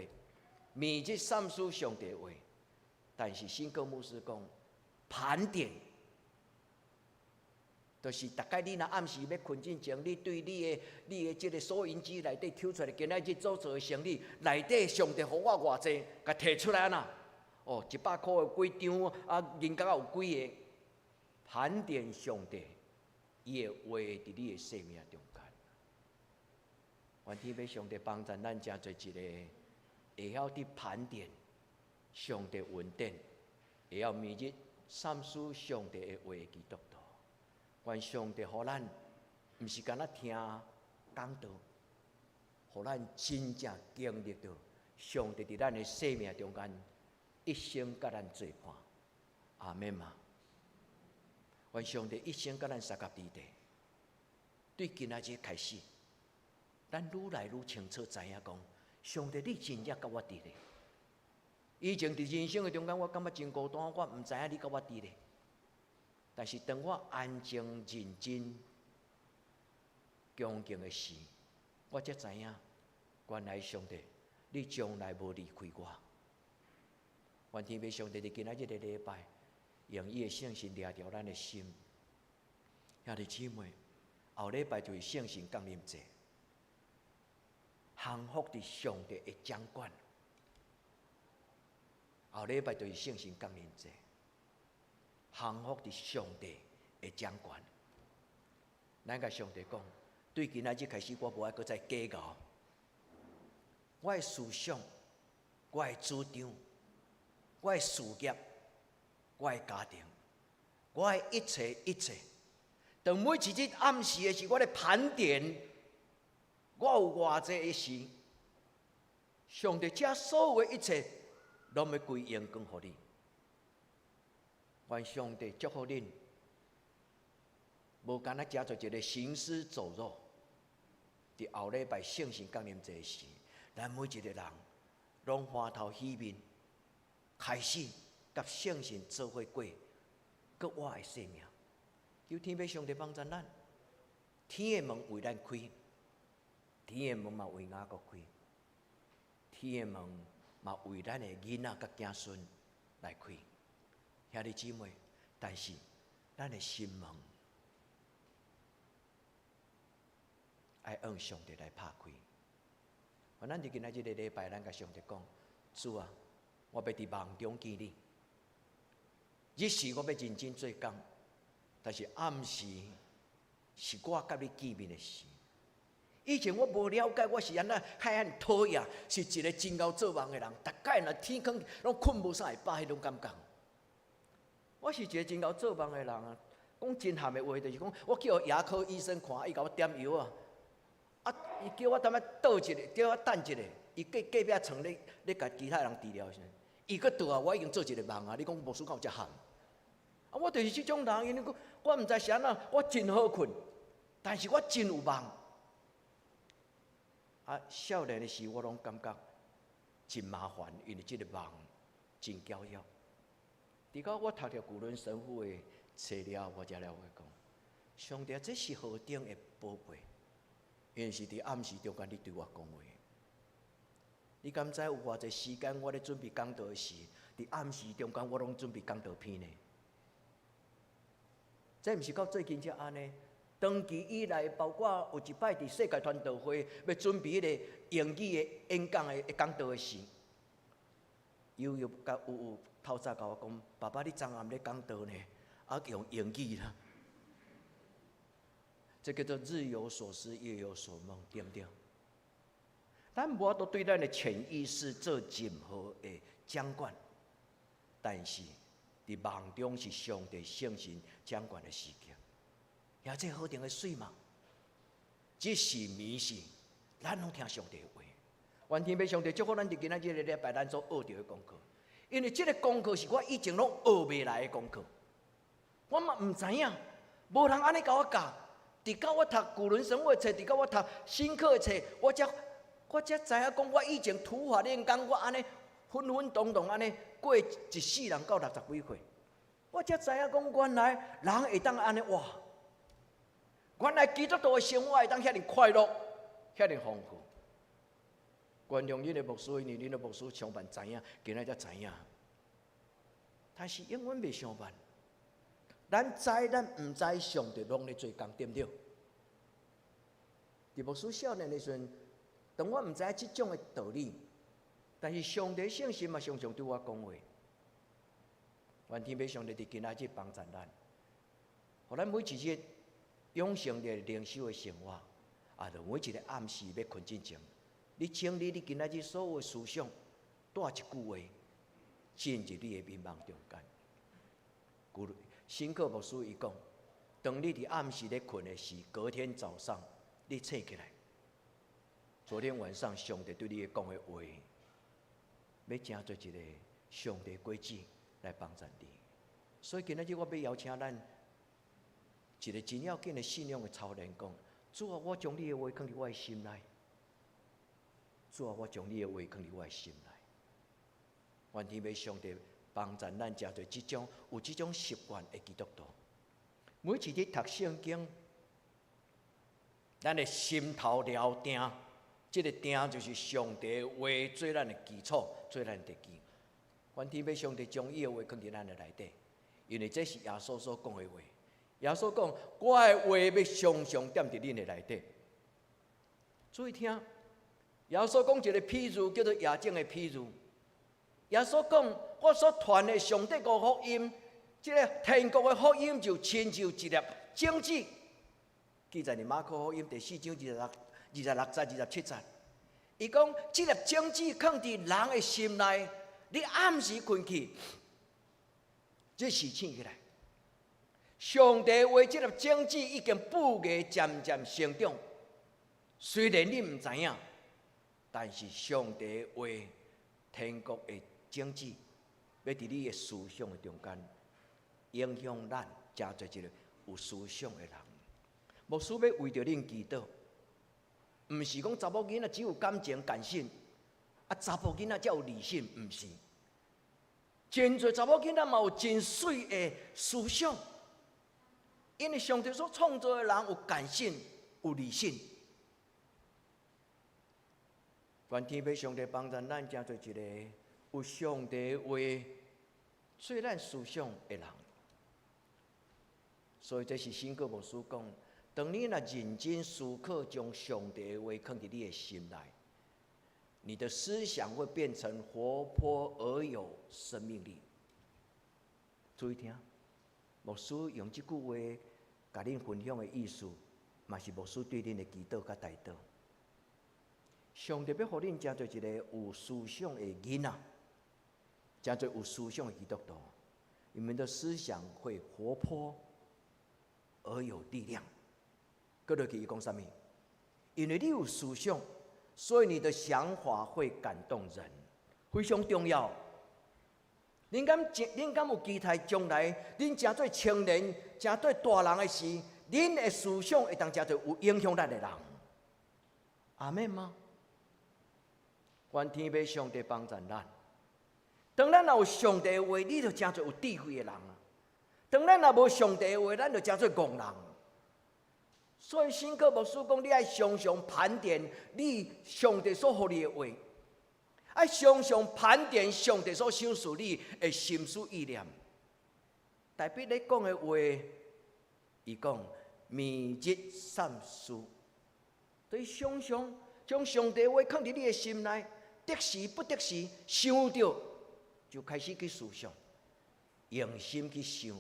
每日三思上帝話。但是新哥牧師講盤點，就是逐擺你若暗時欲睏進前，你對你的這个收銀機內底抽出來，今仔日所做的生理內底上帝予我偌濟，共提出來啊？哦，100箍有幾張啊？銀角有幾个？盤點上帝伊的話佇你的生命中間。願天父上帝幫助咱，成做一个會曉佇盤點上帝恩典，會曉每日三思上帝的話的基督徒。願上帝予咱，毋是干焦聽講道，予咱真正經歷著上帝佇咱的生命中間一生佮咱做伴。阿們嗎？願上帝一生佮咱相佮佇咧。對今仔日開始，咱愈來愈清楚知影講，上帝你真正佮我佇咧。以前佇人生的中間，我感覺真孤單，我毋知影你佮我佇咧。但是當我安靜認真恭敬的時，我才知影，原來上帝，你從來無離開我。願天父上帝佇今仔日的禮拜，用伊的聖神掠著咱的心。兄弟姊妹，後禮拜就是聖神降臨節，降服佇上帝的掌管。後禮拜就是聖神降臨節，降服佇上帝的掌管。咱共上帝講，對今仔日開始，我無愛閣再計較。我的思想，我的主張，我的事業，我的家庭，我的一切一切。當每一日暗時的時，我咧盤點，我有偌濟的時，上帝這所有的一切，攏欲歸榮光予你。願上帝祝福恁，無干焦成做一个行屍走肉。佇後禮拜聖神降臨節時，咱每一个人攏歡頭喜面，開始佮聖神做伙過閣活的生命。求天父上帝幫助咱，天的門為咱開，天的門嘛為雅各開，天的門嘛為咱的囡仔佮子孫來開。兄弟姊妹，但是咱的心門愛按上帝來拍開。咱佇今仔這个禮拜，咱共上帝講：主啊，我欲佇夢中見你。日時我欲認真做工，但是暗時是我佮你見面的時。以前我無了解，我是按怎遐爾討厭，是一个真𠢕做夢的人。逐擺若天光攏睏無啥會飽彼種感覺。我是一个真𠢕做夢的人啊！講真譀的話，就是講我去予牙科醫生看，伊共我點藥啊。啊！伊叫我踮遐倒一下，叫我等一下。伊隔隔壁床咧咧共其他人治療時陣，伊閣倒啊，我已經做一个夢啊！你講牧師敢有遮譀？啊！我就是這種人，因為我毋知是按怎，我真好睏，但是我真有夢。啊！少年的時我攏感覺真麻煩，因為這个夢真攪擾。直到我讀著古倫神父的冊了，我才了解講，上帝這是何等的寶貝，因為是佇暗時中間你對我講話。你敢知有偌濟時間我咧準備講道的時，佇暗時中間我攏準備講道片呢？這毋是到最近才按呢？長期以來，包括有一擺佇世界傳道會欲準備彼个英語的演講的講道的時，悠悠佮有有透早共我講：爸爸，你昨暗咧講道呢？啊，用英語啦。這叫做日有所思，夜有所夢，對毋對？咱無法度對咱的潛意識做任何的掌管，但是佇夢中是上帝聖神掌管的時刻。也這何等的媠嘛！這是暝時，咱攏聽上帝的話。願天父上帝祝福咱佇今仔這个禮拜，咱所學著的功課。因為這个功課是我以前攏學袂來的功課，我嘛毋知影，無人按呢共我教。直到我讀古倫神父的冊，直到我讀新課的冊，我才知影講，我以前土法煉鋼，我按呢混混沌沌按呢過一世人到六十幾歲，我才知影講，原來人會當按呢活。原來基督徒的生活會當遐爾快樂，遐爾豐富。原諒恁的牧師，因為恁的牧師上班知影，今仔才知影。但是永遠袂傷晚。咱知咱毋知，上帝攏咧做工，對毋對？佇牧師少年的時陣，當我毋知影這種的道理，但是上帝聖神嘛常常對我講話。願天父上帝佇今仔日幫助咱，予咱每一日養成一個靈修的生活，啊，就每一个暗時欲睏進前，你整理你今仔日所有的思想，帶一句話進入你的眠夢中間。新課牧師伊講，當你佇暗時咧睏的時，隔天早上你醒起來，昨天晚上上帝對你講的話，欲成做一个上帝果子來幫助你。所以今仔日我欲邀請咱一个真要緊的信仰的操練，講主啊，我將你的話囥佇我的心內。主啊，我將你的話囥佇我的心內。願天父上帝幫助咱，成做這種有這種習慣的基督徒。每一日讀聖經，咱的心頭寮埕，這个埕就是上帝話做咱的基礎，做咱的地基。願天父上帝將伊的話囥佇咱的內底，因為這是耶穌所講的話。耶穌講：我的話欲常常踮佇恁的內底。注意聽，耶穌講一个譬喻，叫做夜種的譬喻。耶穌講：我所傳的上帝國福音，這个天國的福音就親像一粒種子。記載佇馬可福音第四章26節、27節。伊講：這粒種子囥佇人的心內，你暗時睏去，日時醒起來，上帝話這粒種子已經布芽漸漸成長。雖然你毋知影，但是上帝話天國的種子，欲佇你的思想的中間影響咱，成做一个有思想的人。牧師欲為著恁祈禱，毋是講查某囡仔只有感情感性，啊查埔囡仔才有理性，毋是。真濟查某囡仔嘛有真媠的思想，因為上帝所創造的人有感性，有理性。願天父上帝幫助咱，成做一個有上帝話做咱思想的人。所以這是新歌牧師講：當你若認真思考，將上帝的話囥佇你的心內，你的思想會變成活潑而有生命力。注意聽，牧師用這句話共恁分享的意思，嘛是牧師對恁的祈禱佮代禱。上帝欲予恁成做一個有思想的囡仔，成做有思想的基督徒，你們的思想會活潑而有力量。閣落去伊講啥物？因為你有思想，所以你的想法會感動人，非常重要。恁敢有期待將來恁成做青年、成做大人的時，恁的思想會當成做有影響力的人？阿們嗎？願天父上帝幫助咱。當咱若有上帝的話，你就成做有智慧的人啊！當咱若無上帝的話，咱就成做戇人。所以新科牧師講，你愛常常盤點你上帝所予你的話，愛常常盤點上帝所賞賜你的心思意念。大衛咧講的話，伊講每日三思，對常常將上帝話囥佇你的心內，得時不得時想著，就開始去思想，用心去想，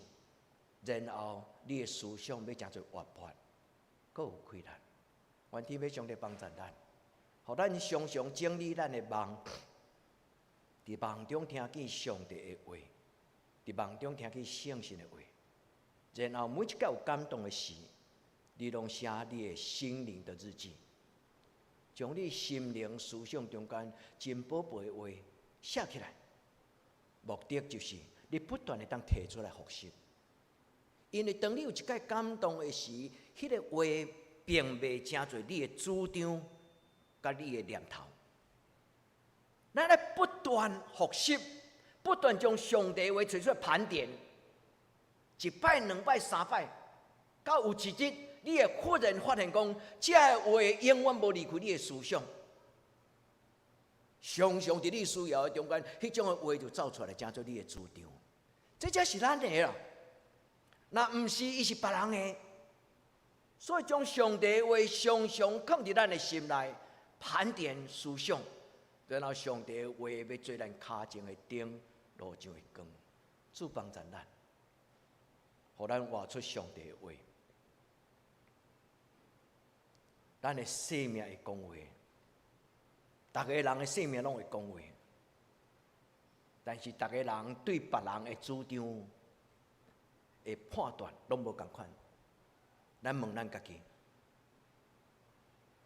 然後你的思想欲成做活潑，閣有氣力。願天父上帝幫助咱，予咱常常整理咱的夢，佇夢中聽見上帝的話，佇夢中聽見聖神的話，然後每一個有感動的事，你攏寫你的心靈的日記，將你心靈思想中間真寶貝的話寫起來，目的就是你不斷會當提出來複習。因為當你有一擺感動的時，彼个話並袂成做你的主張，佮你的念頭。咱愛不斷複習，不斷將上帝話揣出來盤點，一擺、兩擺、三擺，到有一日，你會忽然發現講，這个話永遠無離開你的思想，常常佇你需要的中間，彼種的話就走出來，成做你的主張。這才是咱的啦。若毋是，伊是別人的。所以將上帝話常常囥佇咱的心內，盤點思想，然後上帝話欲做咱跤前的燈，路上的光，主幫助咱，予咱活出上帝的話。咱的生命會講話，逐个人的生命攏會講話，但是逐个人對別人的主張的判斷攏無仝款。咱問咱家己，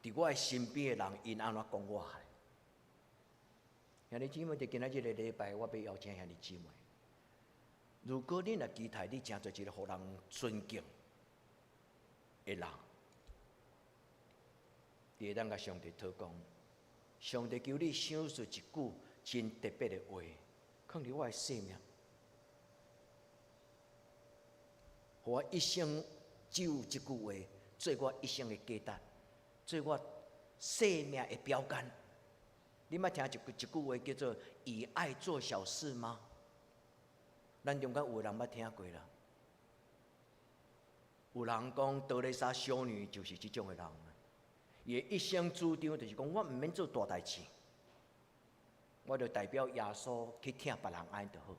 佇我的身邊的人，𪜶按怎講我？兄弟姊妹，佇今仔日个禮拜，我欲邀請兄弟姊妹。如果你若期待你成做一個予人尊敬的人，你會當共上帝禱告，上帝求你賞賜一句真特別的話，囥佇我的生命，予我一生只有這句話做我一生的價值。做我生命的標杆。你捌聽一句話叫做“以愛做小事”嗎？咱中間有人捌聽過啦。有人講德蕾莎修女就是這種的人，伊的一生主張就是講，我毋免做大代誌，我就代表耶穌去疼別人按呢就好。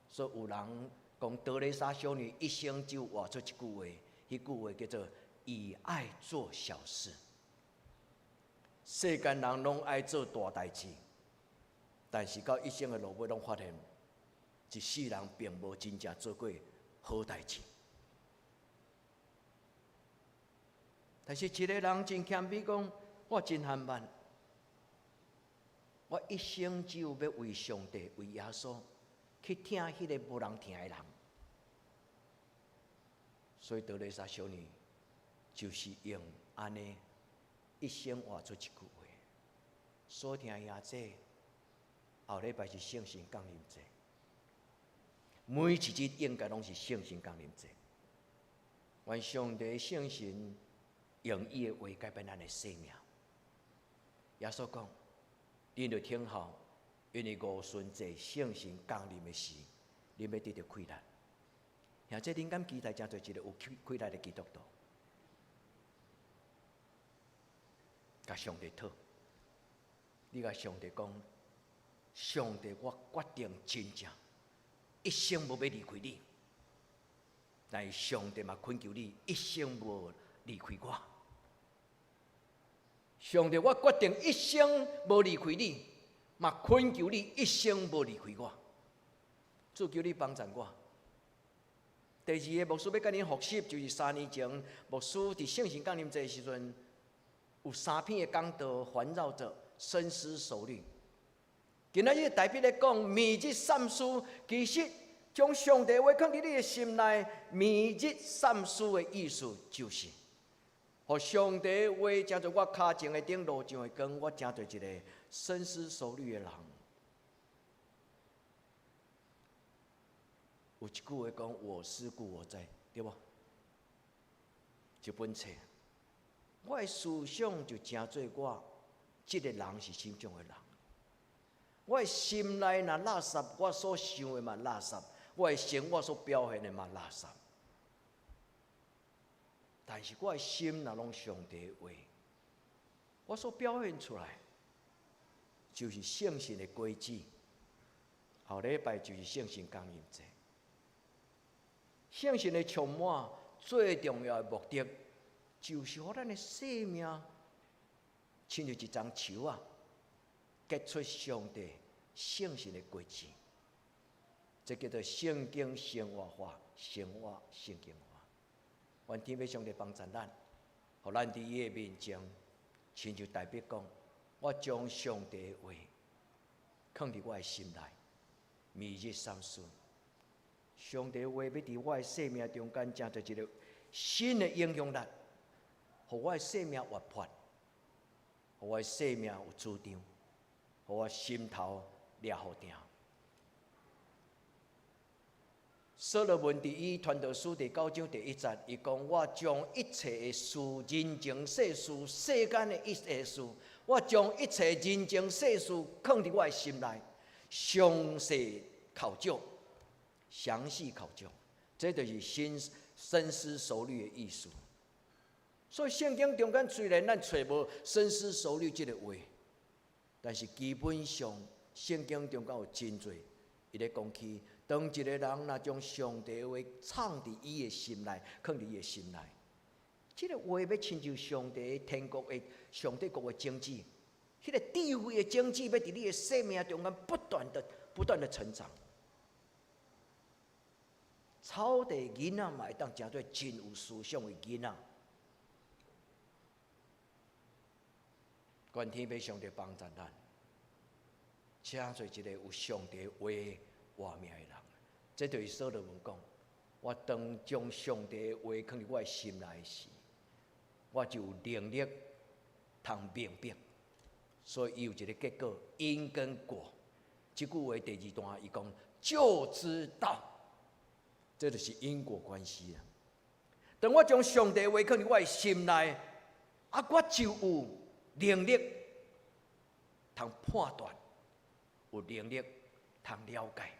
所以有人講德蕾莎修女一生只有活出一句話，彼句話叫做“以愛做小事”。世間人攏愛做大代誌，但是到一生的落尾，攏發現一世人並無真正做過好代誌。但是一個人真謙卑講，我真含慢，我一生只有欲為上帝、為耶穌去疼彼个無人疼的人。所以德蕾莎修女就是用按呢一生活出一句話。所聽兄姊，後禮拜是聖神降臨節，每一日應該攏是聖神降臨節。願上帝聖神用伊的話改變咱的生命。耶穌講：恁著等候，因為五旬節聖神降臨的時，恁欲得著氣力。兄姊，恁敢期待成做一個有氣力的基督徒？共上帝討，你共上帝講：上帝，我決定真正一生無欲離開你。但是上帝嘛懇求你一生無離開我。上帝，我決定一生無離開你，嘛懇求你一生無離開我。主求你幫贊我。第二个牧師欲共恁複習，就是3年前牧師佇聖神降臨節的時陣，有三篇的講道環繞著深思熟慮。今仔日代表咧講，每日三思，其實將上帝話囥佇你的心內，每日三思的意思就是，予上帝話成做我跤前的燈，路上的光，我成做一个深思熟慮的人。有一句話講：我思故我在，對無？這本冊，我的思想就成做我這个人是啥種的人。我的心內若垃圾，我所想的嘛垃圾；我的生活所表現的嘛垃圾。但是我的心若攏上帝的話，我所表現出來就是聖神的果子。後禮拜就是聖神降臨節，聖神的充滿最重要的目的，就是予咱的生命親像一欉樹仔，結出上帝聖神的果子。這叫做聖經生活化，生活聖經化。願天父上帝幫助咱，予咱佇伊的面前，親像大衛講：我將上帝的話囥佇我的心內，每日三思。上帝的話欲佇我的生命中間，成做一个新的影響力，予我的生命活潑，予我的生命有主張，予我心頭掠予定。所羅門佇伊傳道書第九章第一節，伊講：我將一切的事、人情世事、世間的一切事，我將一切人情世事囥佇我的心內，詳細考究，詳細考究，這就是深思熟慮的意思。所以聖經中間雖然咱揣無深思熟慮這个話，但是基本上聖經中間有真濟，伊咧講起，當一个人若將上帝的話藏佇伊的心內，囥佇伊的心內，這个話欲親像上帝天國的上帝國的種子，彼个智慧的種子欲佇你的生命中間不斷的、不斷的成長。草地囡仔嘛會當成做真有思想的囡仔。願天父上帝幫助咱，成做一个有上帝話活命的人。這就是所羅門講：我當將上帝的話囥佇我的心內時，我就有能力通明白。所以伊有一个結果，因跟果。這句話第二段，伊講就知道，這就是因果關係啊。當我將上帝的話囥佇我的心內，啊，我就有能力通判斷，有能力通了解，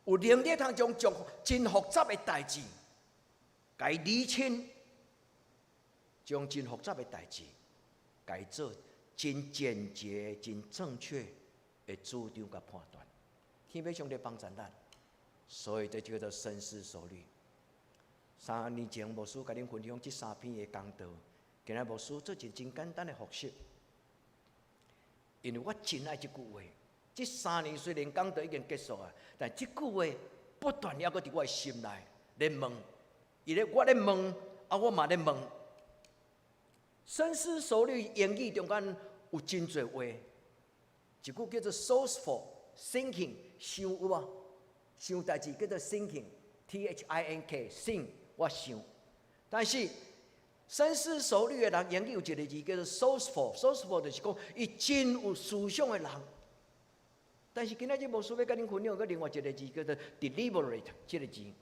有能力通將將真複雜的代誌，共伊理清，將真複雜的代誌，共伊做真簡潔、真正確的主張佮判斷。天父上帝幫助咱，所以這叫做深思熟慮。3年前牧師共恁分享這三篇的講道，今日牧師做一個真簡單的複習，因為我真愛這句話。這三年雖然講道已經結束啊，但這句話不斷猶閣佇我的心內咧問，伊咧我咧問，啊我嘛咧問。深思熟慮英語中間有真濟話，一句叫做 “thoughtful thinking”，想有無？想代誌叫做 thinking，T H I N K，think 我想。但是深思熟慮的人，英語有一個字叫做 thoughtful，thoughtful 就是講伊真有思想的人。但是今仔日牧師欲共恁分享閣另外一個字叫做 deliberate，這個字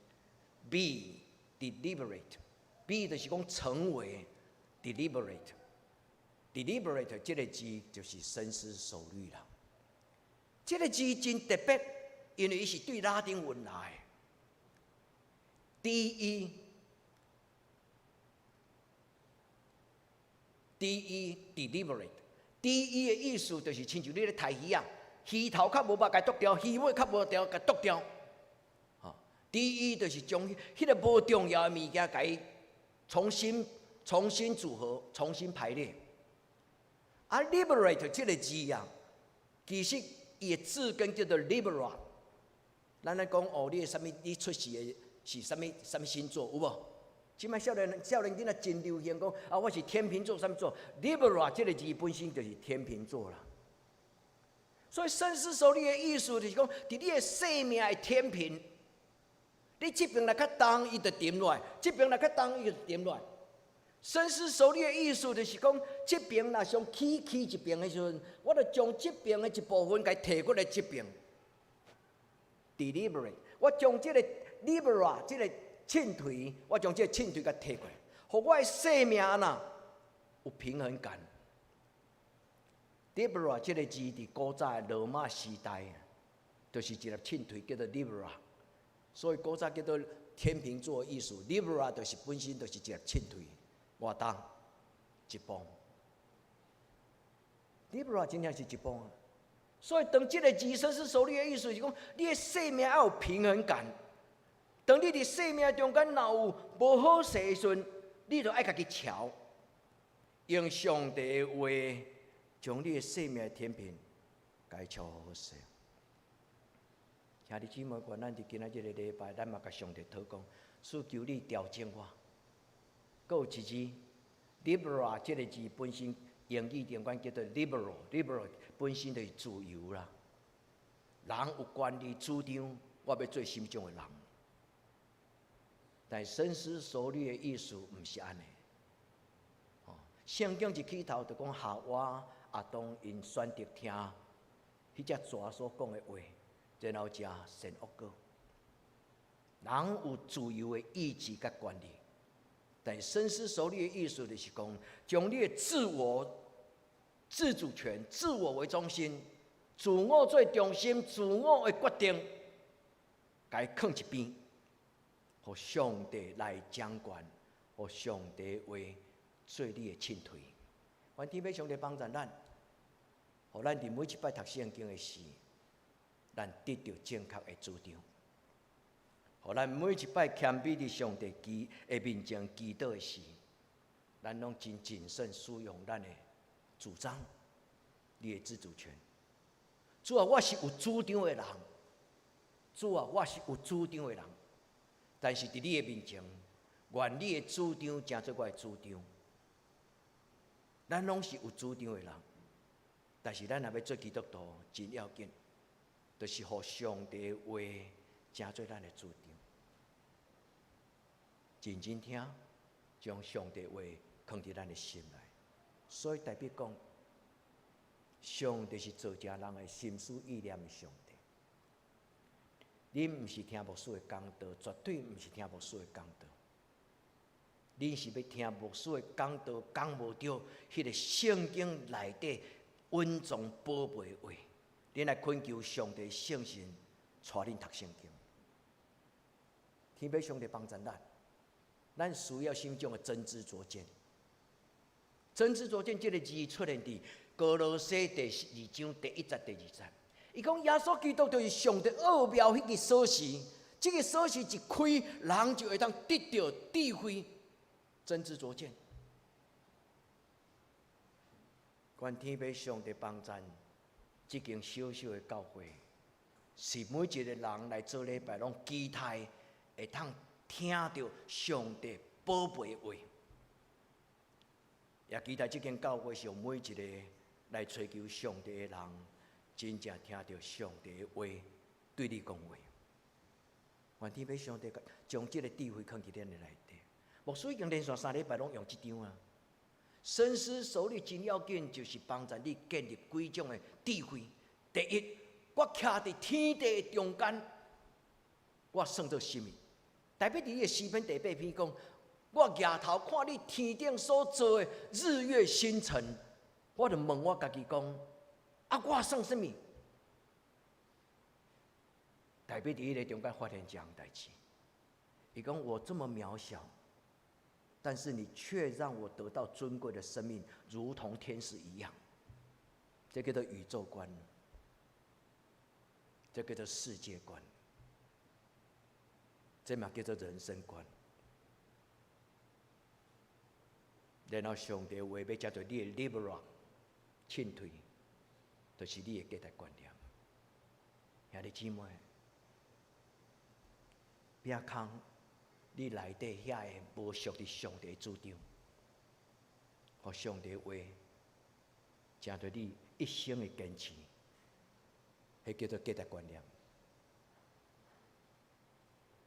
，be deliberate，be 就是講成為 deliberate，deliberate 這個字就是深思熟慮啦。這個字真特別，因為伊是對拉丁文來的。D E D E deliberate，D E 的意思就是親像你咧刣魚仔。魚頭較無捌共剁掉，魚尾較無掉共剁掉。吼，D E 就是將彼個無重要的物件，共伊重新重新組合、重新排列。啊，liberate 這個字啊，其實伊的字根叫做 Libra。咱咧講哦，你的啥物？你出世的是啥物？啥物星座有無？這擺少年少年囡仔真流行講啊，我是天秤座，啥物座？Libra 這個字本身就是天秤座啦。所以深思熟慮的意思就是講，佇你的生命的天平，你這邊若較重，伊就沉落來；這邊若較重，伊就沉落來。深思熟慮的意思就是講，這邊若傷起起一邊的時陣，我就將這邊的一部分共提過來這邊。Deliberate，我將這個 Libra 這個秤槌，我將這個秤槌共提過來，予我的生命按怎有平衡感。Libra 這個字佇古早的羅馬時代，就是一粒秤槌叫做 Libra，所以古早叫做天秤座的意思。Libra 就是本身就是一粒秤槌，偌重一磅。Libra 真正是一磅啊！所以當這個字深思熟慮的意思是講，你的生命愛有平衡感。當你佇生命中間若有無好勢的時陣，你就愛家己調，用上帝的話，將你的生命的天平共伊調好勢。兄弟姊妹，願咱佇今仔這個禮拜，咱嘛共上帝禱告，主求你調整我。閣有一字，Libra 這個字本身英語中間叫做 liberal，liberal 本身就是自由啦。人有權利主張，我欲做啥物種的人。但深思熟慮的意思毋是按呢。哦，聖經一起頭就講夏娃、亞當𪜶選擇聽彼隻蛇所講的話，然後食善惡果。人有自由的意志佮權利，但深思熟慮的意思就是講，將你的自我、自主權、自我為中心、自我做中心、自我的決定，共伊囥一邊，予上帝來掌權，予上帝話做你的秤槌。願天父上帝幫助咱，予咱佇每一擺讀聖經的時，咱得著正確的主張。予咱每一擺謙卑佇上帝祈的面前祈禱的時，咱攏真謹慎使用咱的主張，你的自主權。主啊，我是有主張的人。主啊，我是有主張的人。但是佇你的面前，願你的主張成做我的主張。咱攏是有主張的人，但是咱若欲做基督徒，真要緊，就是予上帝的話成做咱的主張。認真聽，將上帝話囥佇咱的心內。所以代表講，上帝是造成人的心思意念的上帝。恁毋是聽牧師的講道，絕對毋是聽牧師的講道。恁是欲聽牧師的講道講無著，彼個聖經內底隱藏寶貝的話，恁來懇求上帝聖神帶恁讀聖經。天父上帝幫助咱，咱需要心中的真知灼見。真知灼見這个字出現佇歌羅西第二章第一節、第二節。伊講耶穌基督就是上帝奧妙彼个鎖匙，這个鎖匙一開，人就會當得著智慧、真知灼見。願天父上帝幫贊這間小小的教會，是每一個人來做禮拜，攏期待會通聽著上帝寶貝的話，也期待這間教會是予每一個來揣求上帝的人，真正聽著上帝的話對你講話。願天父上帝將這个智慧囥佇咱的內底。牧師已經連續三禮拜攏用這張啊。深思熟慮真要緊，就是幫助你建立幾種的智慧。第一，我徛佇天地的中間，我算做啥物？大衛佇伊的詩篇第八篇講：我舉頭看你天頂所造的日月星辰，我就問我家己講：啊，我算啥物？大衛佇彼个中間發現一項代誌，伊講我這麼渺小，但是你卻讓我得到尊貴的生命，如同天使一樣。這叫做宇宙觀，這叫做世界觀，這嘛叫做人生觀。然後上帝話欲成做你的 liberal 進退，就是你的價值觀念。兄弟姊妹，餅空，你內底遐个無屬佇上帝主張，予上帝話成做你一生的堅持，彼叫做價值觀念。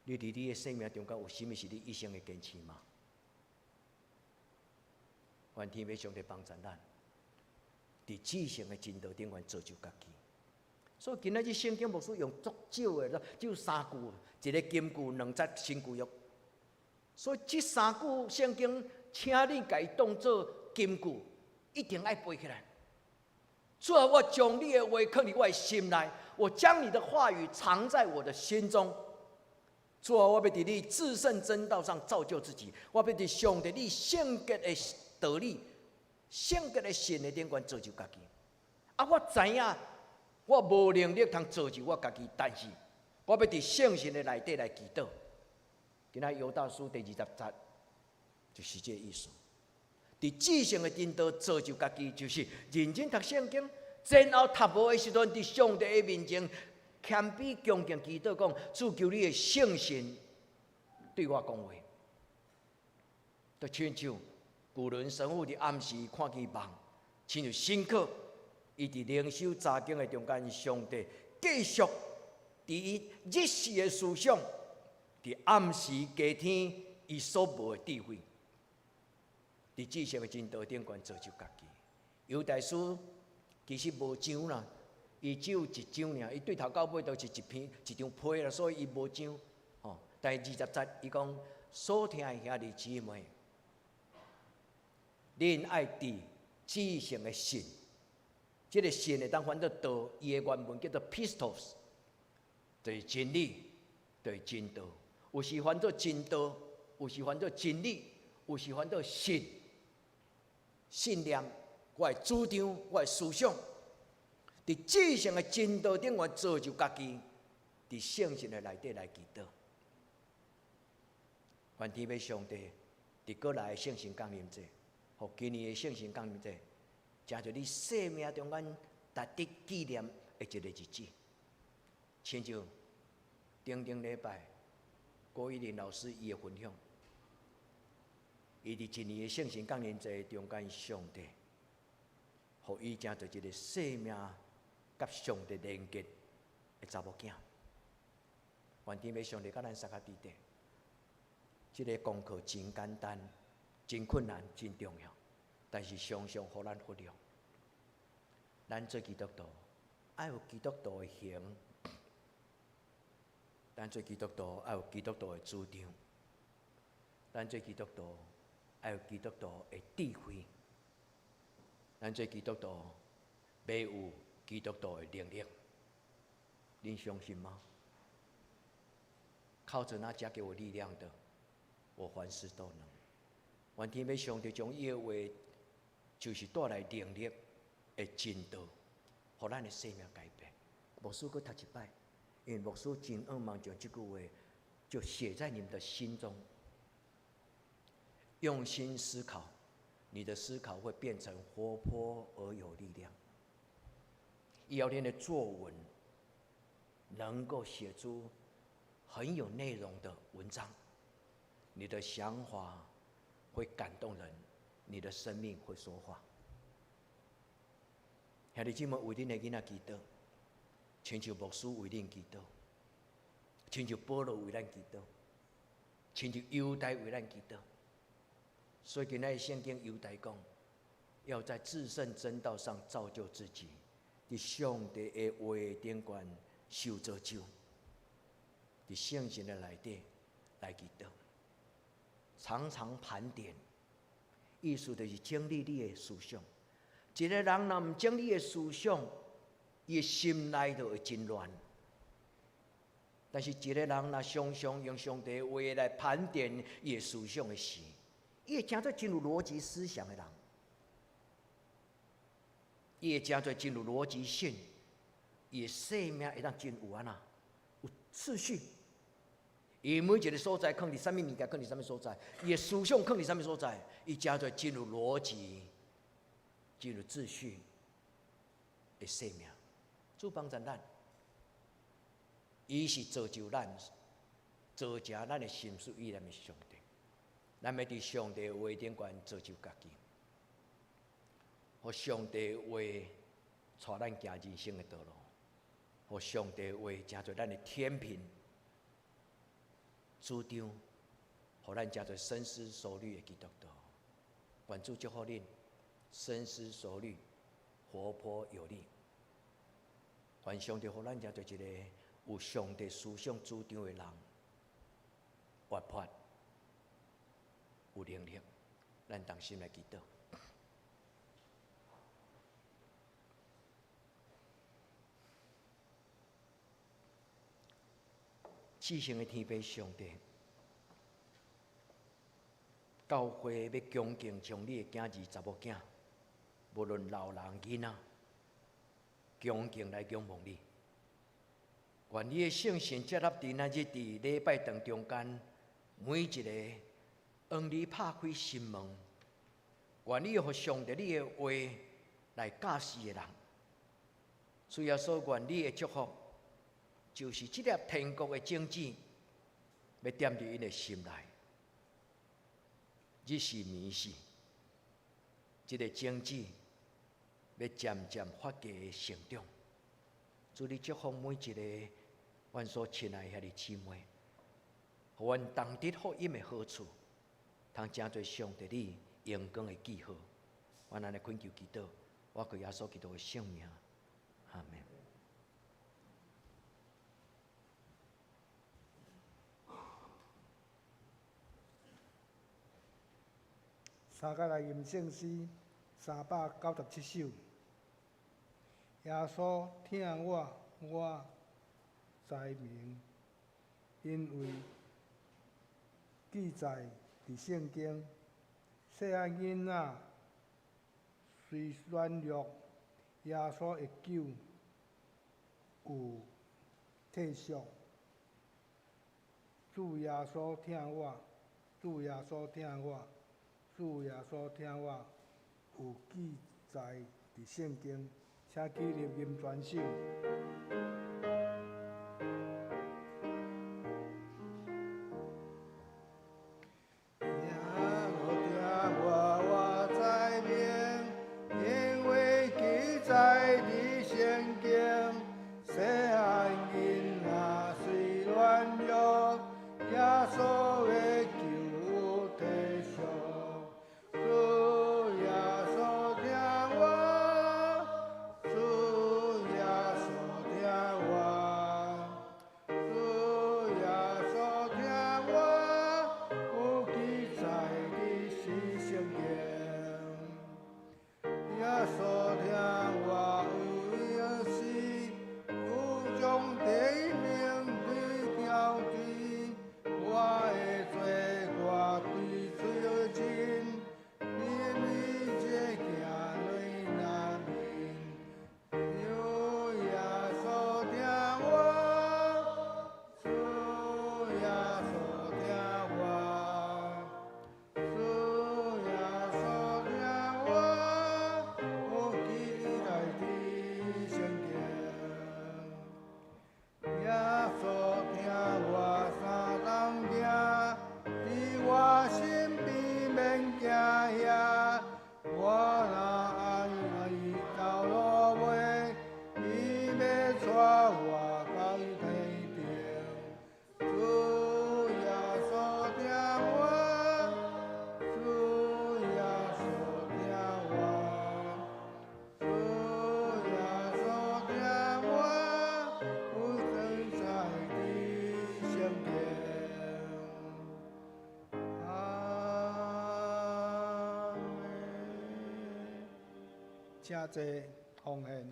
你佇你的生命中間有啥物是你一生的堅持嗎？願天父上帝幫助咱，佇至聖的真道頂懸造就家己。所以今仔日聖經牧師用足少的，只有三句，一个金句，兩節新舊約。所以這三句聖經，請你共伊當做金句，一定愛背起來。主啊，我將你的話囥佇我的心內，我將你的話語藏在我的心中。主啊，我欲佇你至聖真道上造就自己，我欲佇上帝你聖潔的道理、聖潔的信的頂懸造就家己。啊，我知影我無能力通造就我家己，但是我欲佇聖神的內底來祈禱。今仔猶大書第二十節就是這个意思。佇至聖的真道造就家己，就是認真讀聖經，然後讀無的時陣，佇上帝的面前謙卑恭敬祈禱，講主求你的聖神對我講話。就親像舊倫神父佇暗時看見夢，親像深刻，伊佇靈修查經的中間，上帝繼續佇伊日時的思想，佇暗時加添伊所無的智慧，佇至聖的真道頂懸造就家己。猶大書其實無章啦，伊只有一章爾，伊對頭到尾都是一篇一張批啦，所以伊無章。吼，但是二十節伊講，所疼的兄弟姊妹，恁愛佇至聖的信，這个信會當翻做道，伊的原文叫做 pistos，就是真理，就是真道。有時翻做真道，有時翻做真理，有時翻做信，信念，我的主張，我的思想，佇至聖的真道頂懸造就家己，佇聖神的內底來祈禱。願天父上帝佇過來的聖神降臨節，予今年的聖神降臨節，成做你生命中間值得紀念的一个日子。親像頂頂禮拜郭玉玲老師伊的分享，伊佇一年的聖神降臨節中間，上帝予伊成做一个生命佮上帝連結的查某囝。願天父上帝佮咱相佮佇底，這个功課真簡單，真困難，真重要，但是常常予咱忽略。咱做基督徒，愛有基督徒的行；咱做基督徒，愛有基督徒的主張；咱做基督徒，愛有基督徒的智慧。咱做基督徒，欲有基督徒的能力，恁相信嗎？靠著那加給我力量的，我凡事都能。願天父上帝將伊的話，就是帶來能力的真道，予咱的生命改變。牧師閣讀一擺，因為牧師真向望將這句話就寫在你們的心中，用心思考。你的思考會變成活潑而有力量。以後你的作文能夠寫出很有內容的文章，你的想法會感動人，你的生命會說話。兄弟姊妹為恁的囡仔祈禱，親像牧師為恁祈禱，親像保羅為咱祈禱，親像猶大為咱祈禱。所以今仔日聖經猶大講，要在至聖真道上造就自己，佇上帝的話頂懸受造就，佇聖神的內底來祈禱，常常盤點，意思就是整理你的思想。一個人若毋整理的思想，伊的心內就會真亂。但是一個人若常常用上帝的話來盤點伊的思想的時，伊會成做真有邏輯思想的人，伊會成做真有邏輯性，伊的生命會當真有按怎，有次序。伊每一个所在囥佇啥物物件，囥佇啥物所在，伊的思想囥佇啥物所在，伊成做真有邏輯、真有秩序的生命。主幫助咱，伊是造就咱、造成咱的心思意念的上帝。咱欲佇上帝話頂懸造就家己，予上帝話帶咱行人生的道路，予上帝話成做咱的天平，主張，予咱成做深思熟慮的基督徒。願主祝福恁，深思熟慮，活潑有力。願上帝予咱成做一個有上帝思想主張的人，活潑。有能力，咱同心來祈禱。至聖的天父上帝，教會欲恭敬將你的囝兒、查某囝，無論老人囡仔，恭敬來仰望你。願你的聖神設立佇咱這佇禮拜堂中間，每一个向你拍開心門，願你予上帝你的話來教示的人。主耶穌，願你的祝福，就是這粒天國的種子，欲點佇𪜶的心內。日是暝是，這个種子欲漸漸發芽成長。主你祝福每一个阮所親愛的兄弟姊妹，予阮同得福音的好處，通成做上帝你榮光的記號。阮按呢懇求祈禱，我靠耶穌基督的聖名，阿們。三個來吟聖詩397首。耶穌疼我，我知明，因為記載佇聖經，細漢囡仔雖軟弱，耶穌會救，有體恤。主耶穌疼我，主耶穌疼我，主耶穌疼我，有記載佇聖經，請起立吟全首。耶穌疼我，我知明，因為記載佇聖經，細漢囡仔雖軟弱，耶穌會救體恤。主耶穌疼我，主耶穌疼我，請坐奉獻。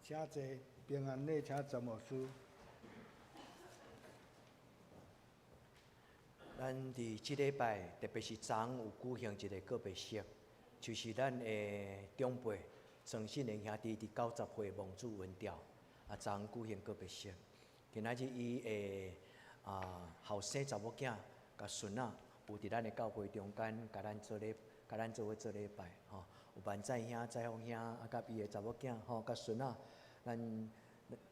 請坐，平安禮，請陳牧師。咱佇這禮拜，特別是昨昏有舉行一個告別式，就是咱的長輩曾信仁兄弟佇90歲望主恩召，啊，昨昏舉行告別式。今仔日伊的後生查某囝佮孫仔有佇咱的教會中間，共咱做禮，共咱做伙做禮拜，吼。有萬載兄、載福兄，啊，佮伊的查某囝，吼，佮孫仔，咱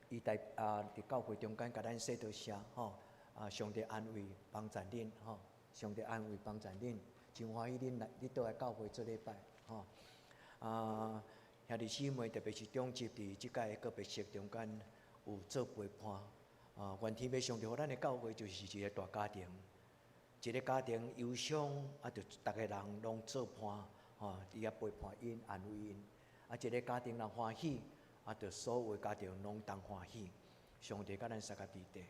伊在佇教會中間共咱說多謝，吼。啊，上帝安慰幫助恁，吼！上帝安慰幫助恁，真歡喜恁來，你倒來教會做禮拜，吼！啊，兄弟姊妹，特別是長執佇這擺的告別式中間有做陪伴，啊，願天父上帝予咱的教會就是一個大家庭，一個家庭憂傷，啊，就逐个人攏做伴，吼，佇遐陪伴𪜶，安慰𪜶。啊，一個家庭人歡喜，啊，就所有的家庭攏同歡喜。上帝佮咱相佮佇底。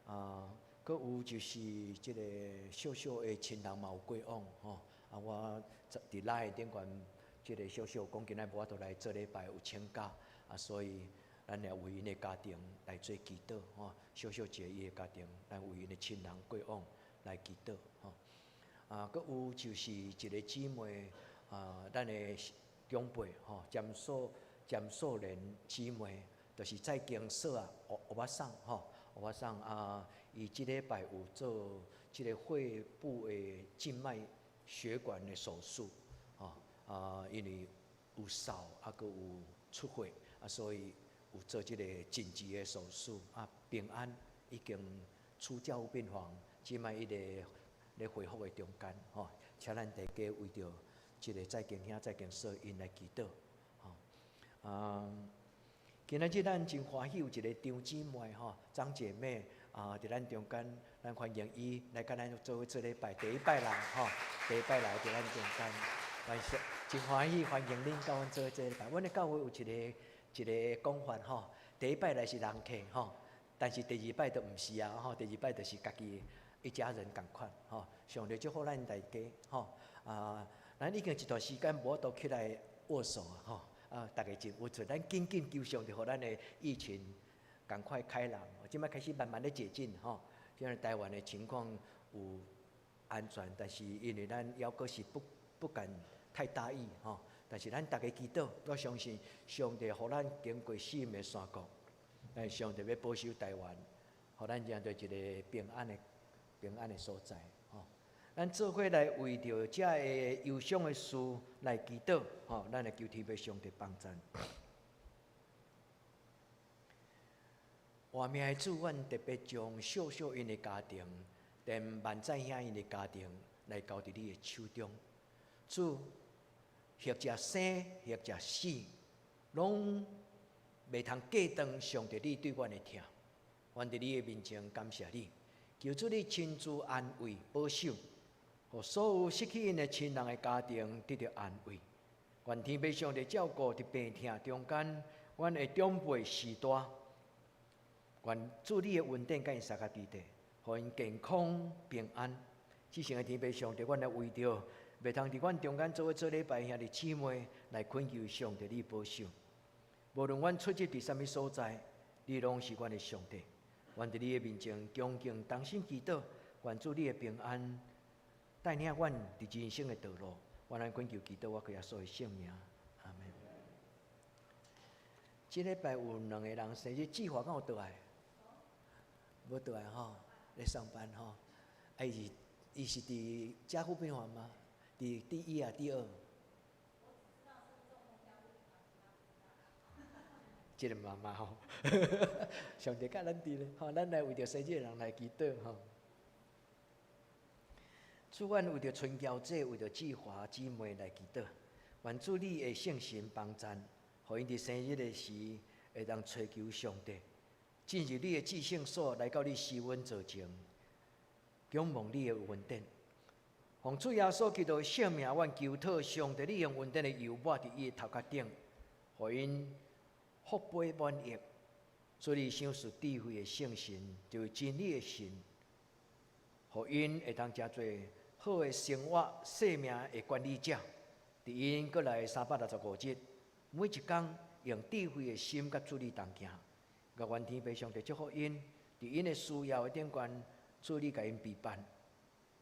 啊，閣有就是這個小小的親人嘛有過往吼。啊，我佇來頂懸，這個小小講今仔無法度來做禮拜，有請假，啊，所以咱也為𪜶的家庭來做祈禱吼。小小一个伊的家庭，咱為𪜶的親人過往來祈禱吼。啊，閣有就是一個姊妹，啊，咱的長輩吼，詹素詹素蓮姊妹，就是在經所啊，烏巴桑吼。我送啊，伊這禮拜有做這個肺部的靜脈血管的手術，吼啊，因為有掃啊，閣有出血啊，所以有做這個緊急的手術啊，平安已經出加護病房，這擺伊咧咧恢復的中間，吼，請咱大家為著這個再見兄再見嫂𪜶來祈禱，吼啊。今仔日咱真歡喜有一个張姊妹吼，張姐妹啊，佇咱中間，咱歡迎伊來佮咱做伙做禮拜，第一擺來吼，第一擺來佇咱中間，真歡喜歡迎恁佮阮做伙做禮拜。阮的教會有一个講法吼，第一擺來是人客吼，但是第二擺就毋是啊吼，第二擺就是家己一家人仝款吼。上帝祝福咱大家吼啊！咱已經一段時間無法度起來握手啊吼。啊！大家真有趣，咱緊緊求上帝，予咱的疫情趕快開朗。這擺開始慢慢咧解禁吼，現在台灣的情況有安全，但是因為咱猶閣是不敢太大意吼。但是咱大家祈禱，我相信上帝予咱經過四面山國，但上帝欲保守台灣，予咱成做一个平安的所在。咱做伙來為著這个憂傷的事來祈禱，吼，咱來求天父上帝幫贊。活命的主，阮特別將秀秀𪜶的家庭，連萬載兄𪜶的家庭來交佇你的手中。主，或者生，或者死，攏袂通隔斷上帝你對阮的疼。阮佇你的面前感謝你，求主你親自安慰保守。予所有失去𪜶的親人的家庭得著安慰。願天父上帝照顧佇病痛中間，阮的長輩序大。願主你的恩典佮𪜶相佮佇咧，予𪜶健康平安。至聖的天父上帝，阮來為著袂通佇阮中間做伙做禮拜兄弟姊妹來懇求上帝你保守。無論阮出入佇啥物所在，你攏是阮的上帝。願佇你的面前恭敬同心祈禱，願主你的平安帶領阮佇人生的道路。阮來懇求祈禱，我靠耶穌的聖名，阿門。這禮拜有兩个人生日，志華敢有倒來？無倒來吼，咧上班吼。啊，伊是佇加護病房嗎？佇第一啊，第二。這个媽媽吼，上帝佮咱佇咧，吼，咱來為著生日的人來祈禱吼。主，阮為著春嬌姐，為著志華姊妹來祈禱，願主你的聖神幫贊，予𪜶佇生日的時會當揣求上帝，進入你的至聖所，來到你施恩座前，仰望你的恩典。奉主耶穌基督的聖名，阮求討上帝，你用恩典的油抹佇伊的頭殼頂，予𪜶福杯滿溢。主你賞賜智慧的聖神，就是真理的神，予𪜶會當成做好的生活、生命的管理者。佇𪜶閣來365日，每一工用智慧的心佮主你同行。共願天父上帝祝福𪜶，佇𪜶的需要的頂懸，主你共𪜶陪伴，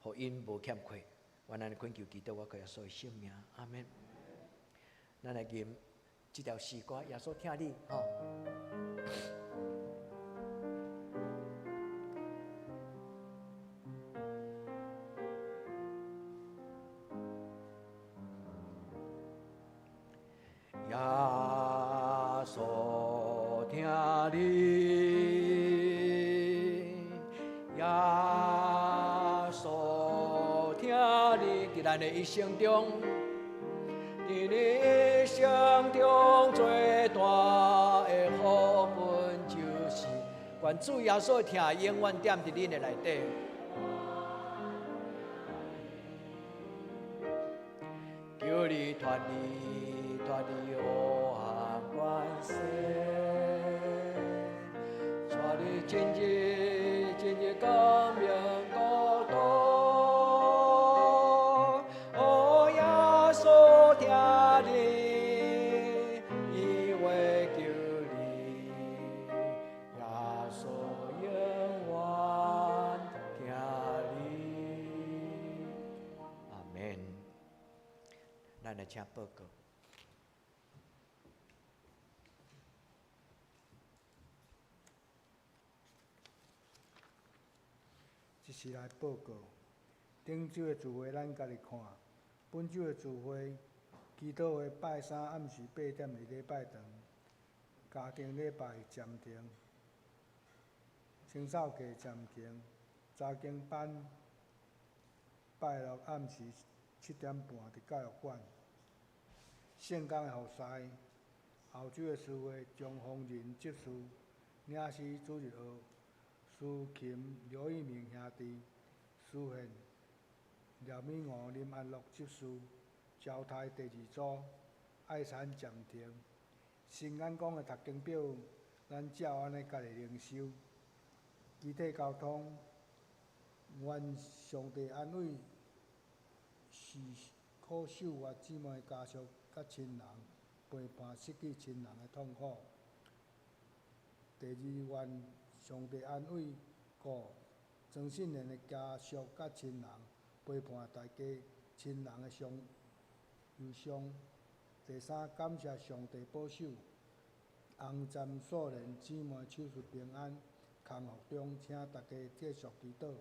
予𪜶無欠缺。願咱懇求祈禱，我靠耶穌的聖名，阿門。咱來吟這條詩歌，耶穌疼你，吼。耶穌疼你，耶穌疼你，佇咱的一生中，佇你一生中最大的福分就是，願主耶穌的疼永遠踮佇恁的內底。求你脫離，脫離黑暗權勢，帶你進入，進入光明國度。哦，耶穌疼你，伊會救你，耶穌永遠疼你。阿門。咱來請報告。這是來報告，頂週的聚會咱家己看，本週的聚會祈禱會拜三暗時8點佇禮拜堂，家庭禮拜暫停，清掃課暫停，查經班拜六暗時7點半佇教育館，聖工的服侍澳洲的司会张宏仁执事，领诗主日学，司琴刘义明兄弟，司献廖敏娥林安乐执事，招待第二组爱餐暂停。新安宫的读经表，咱照按呢家己灵修。肢体交通，愿上帝安慰是苦守我姊妹家属佮亲人，陪伴失去亲人的痛苦。第二，愿上帝安慰顾庄信贤的家属佮亲人，陪伴大家亲人的伤忧伤。第三，感谢上帝保守洪詹素莲姊妹手术平安，康复中，请大家继续祈祷。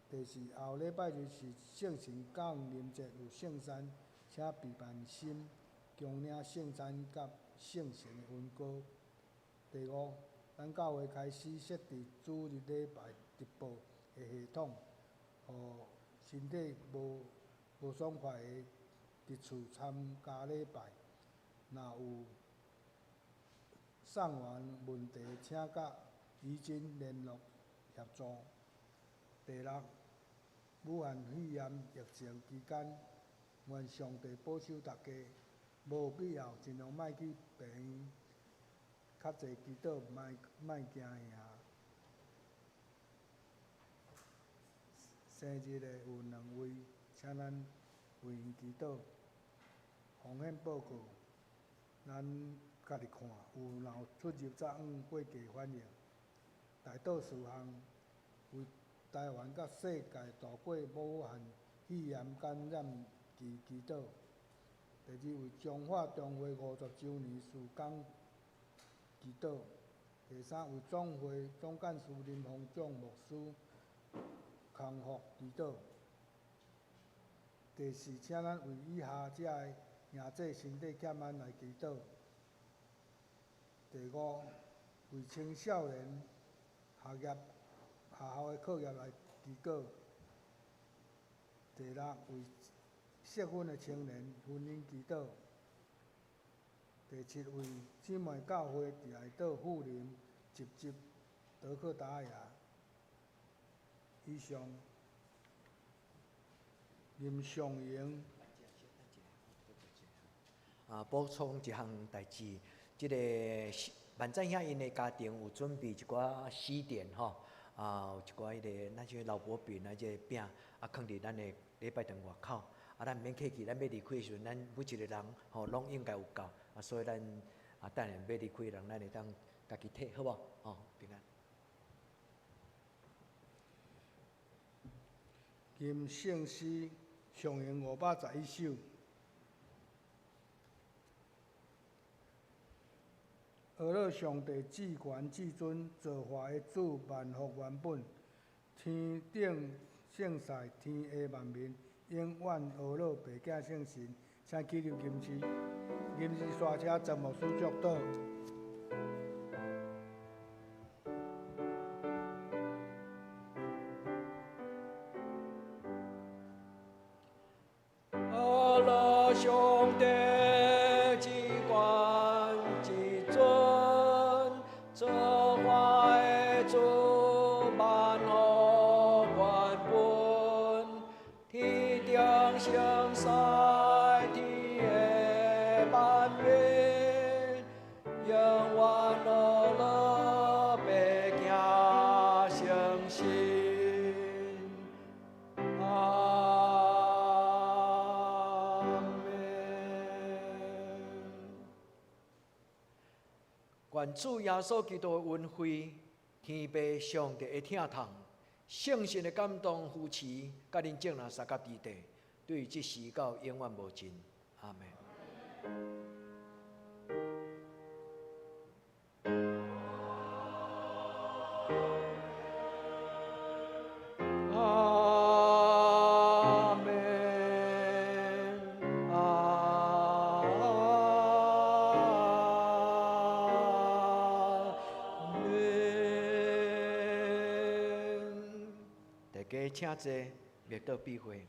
第四，后礼拜日是圣神降临节，有圣餐，请备办心，恭领圣餐佮圣神的恩膏。第五，咱教会开始设置主日礼拜直播的系统，予身体无爽快的伫厝参加礼拜。若有送完问题，请佮怡珍联络协助。第六，武汉肺炎疫情期间，愿上帝保守大家，无必要尽量莫去病院，较济祈祷，莫惊吓。生日的有两位，请咱为𪜶祈祷。风险报告，咱家己看，有若有出入早晚过低反应。代祷事项，为台湾佮世界度过武汉肺炎感染期祈祷。第二，为彰化中会50周年事工祈祷。第三，为总会总干事林宏章牧师康复祈祷。第四，请咱为以下这个兄弟身体欠安来祈祷。第五，为青少年学业、学校的课业来祈祷。第六，为适婚的青年婚姻祈祷。第七，为姊妹教会伫爱岛富林集集德克达亚。以上，林尚荣。补充一项代志，这个万赞兄𪜶的家庭有准备一寡喜点吼，有一寡彼个咱像老婆饼啊，这个饼啊，囥伫咱的礼拜堂外口。咱毋免客气，咱欲离开的时阵，咱每一个人吼拢应该有够。所以咱等下欲离开的人，咱会当家己提，好无？吼，平安。金圣诗上行511首。阿乐上帝至悬至尊，造化的主，万福原本，天顶圣赛，天下万民，永远阿乐白囝圣神，请起立吟诗，吟诗刷车，曾牧师祝祷。阿乐上帝至悬至尊，造化的主，万福原本，天顶圣赛，天下万民，永远阿乐白囝圣神。阿们。愿主耶稣基督的恩惠、天父上帝的疼痛、圣神的感动扶持，佮恁众人相佮伫地，对这时到永远无尽。阿们。阿们，阿们。大家请坐，默祷闭会。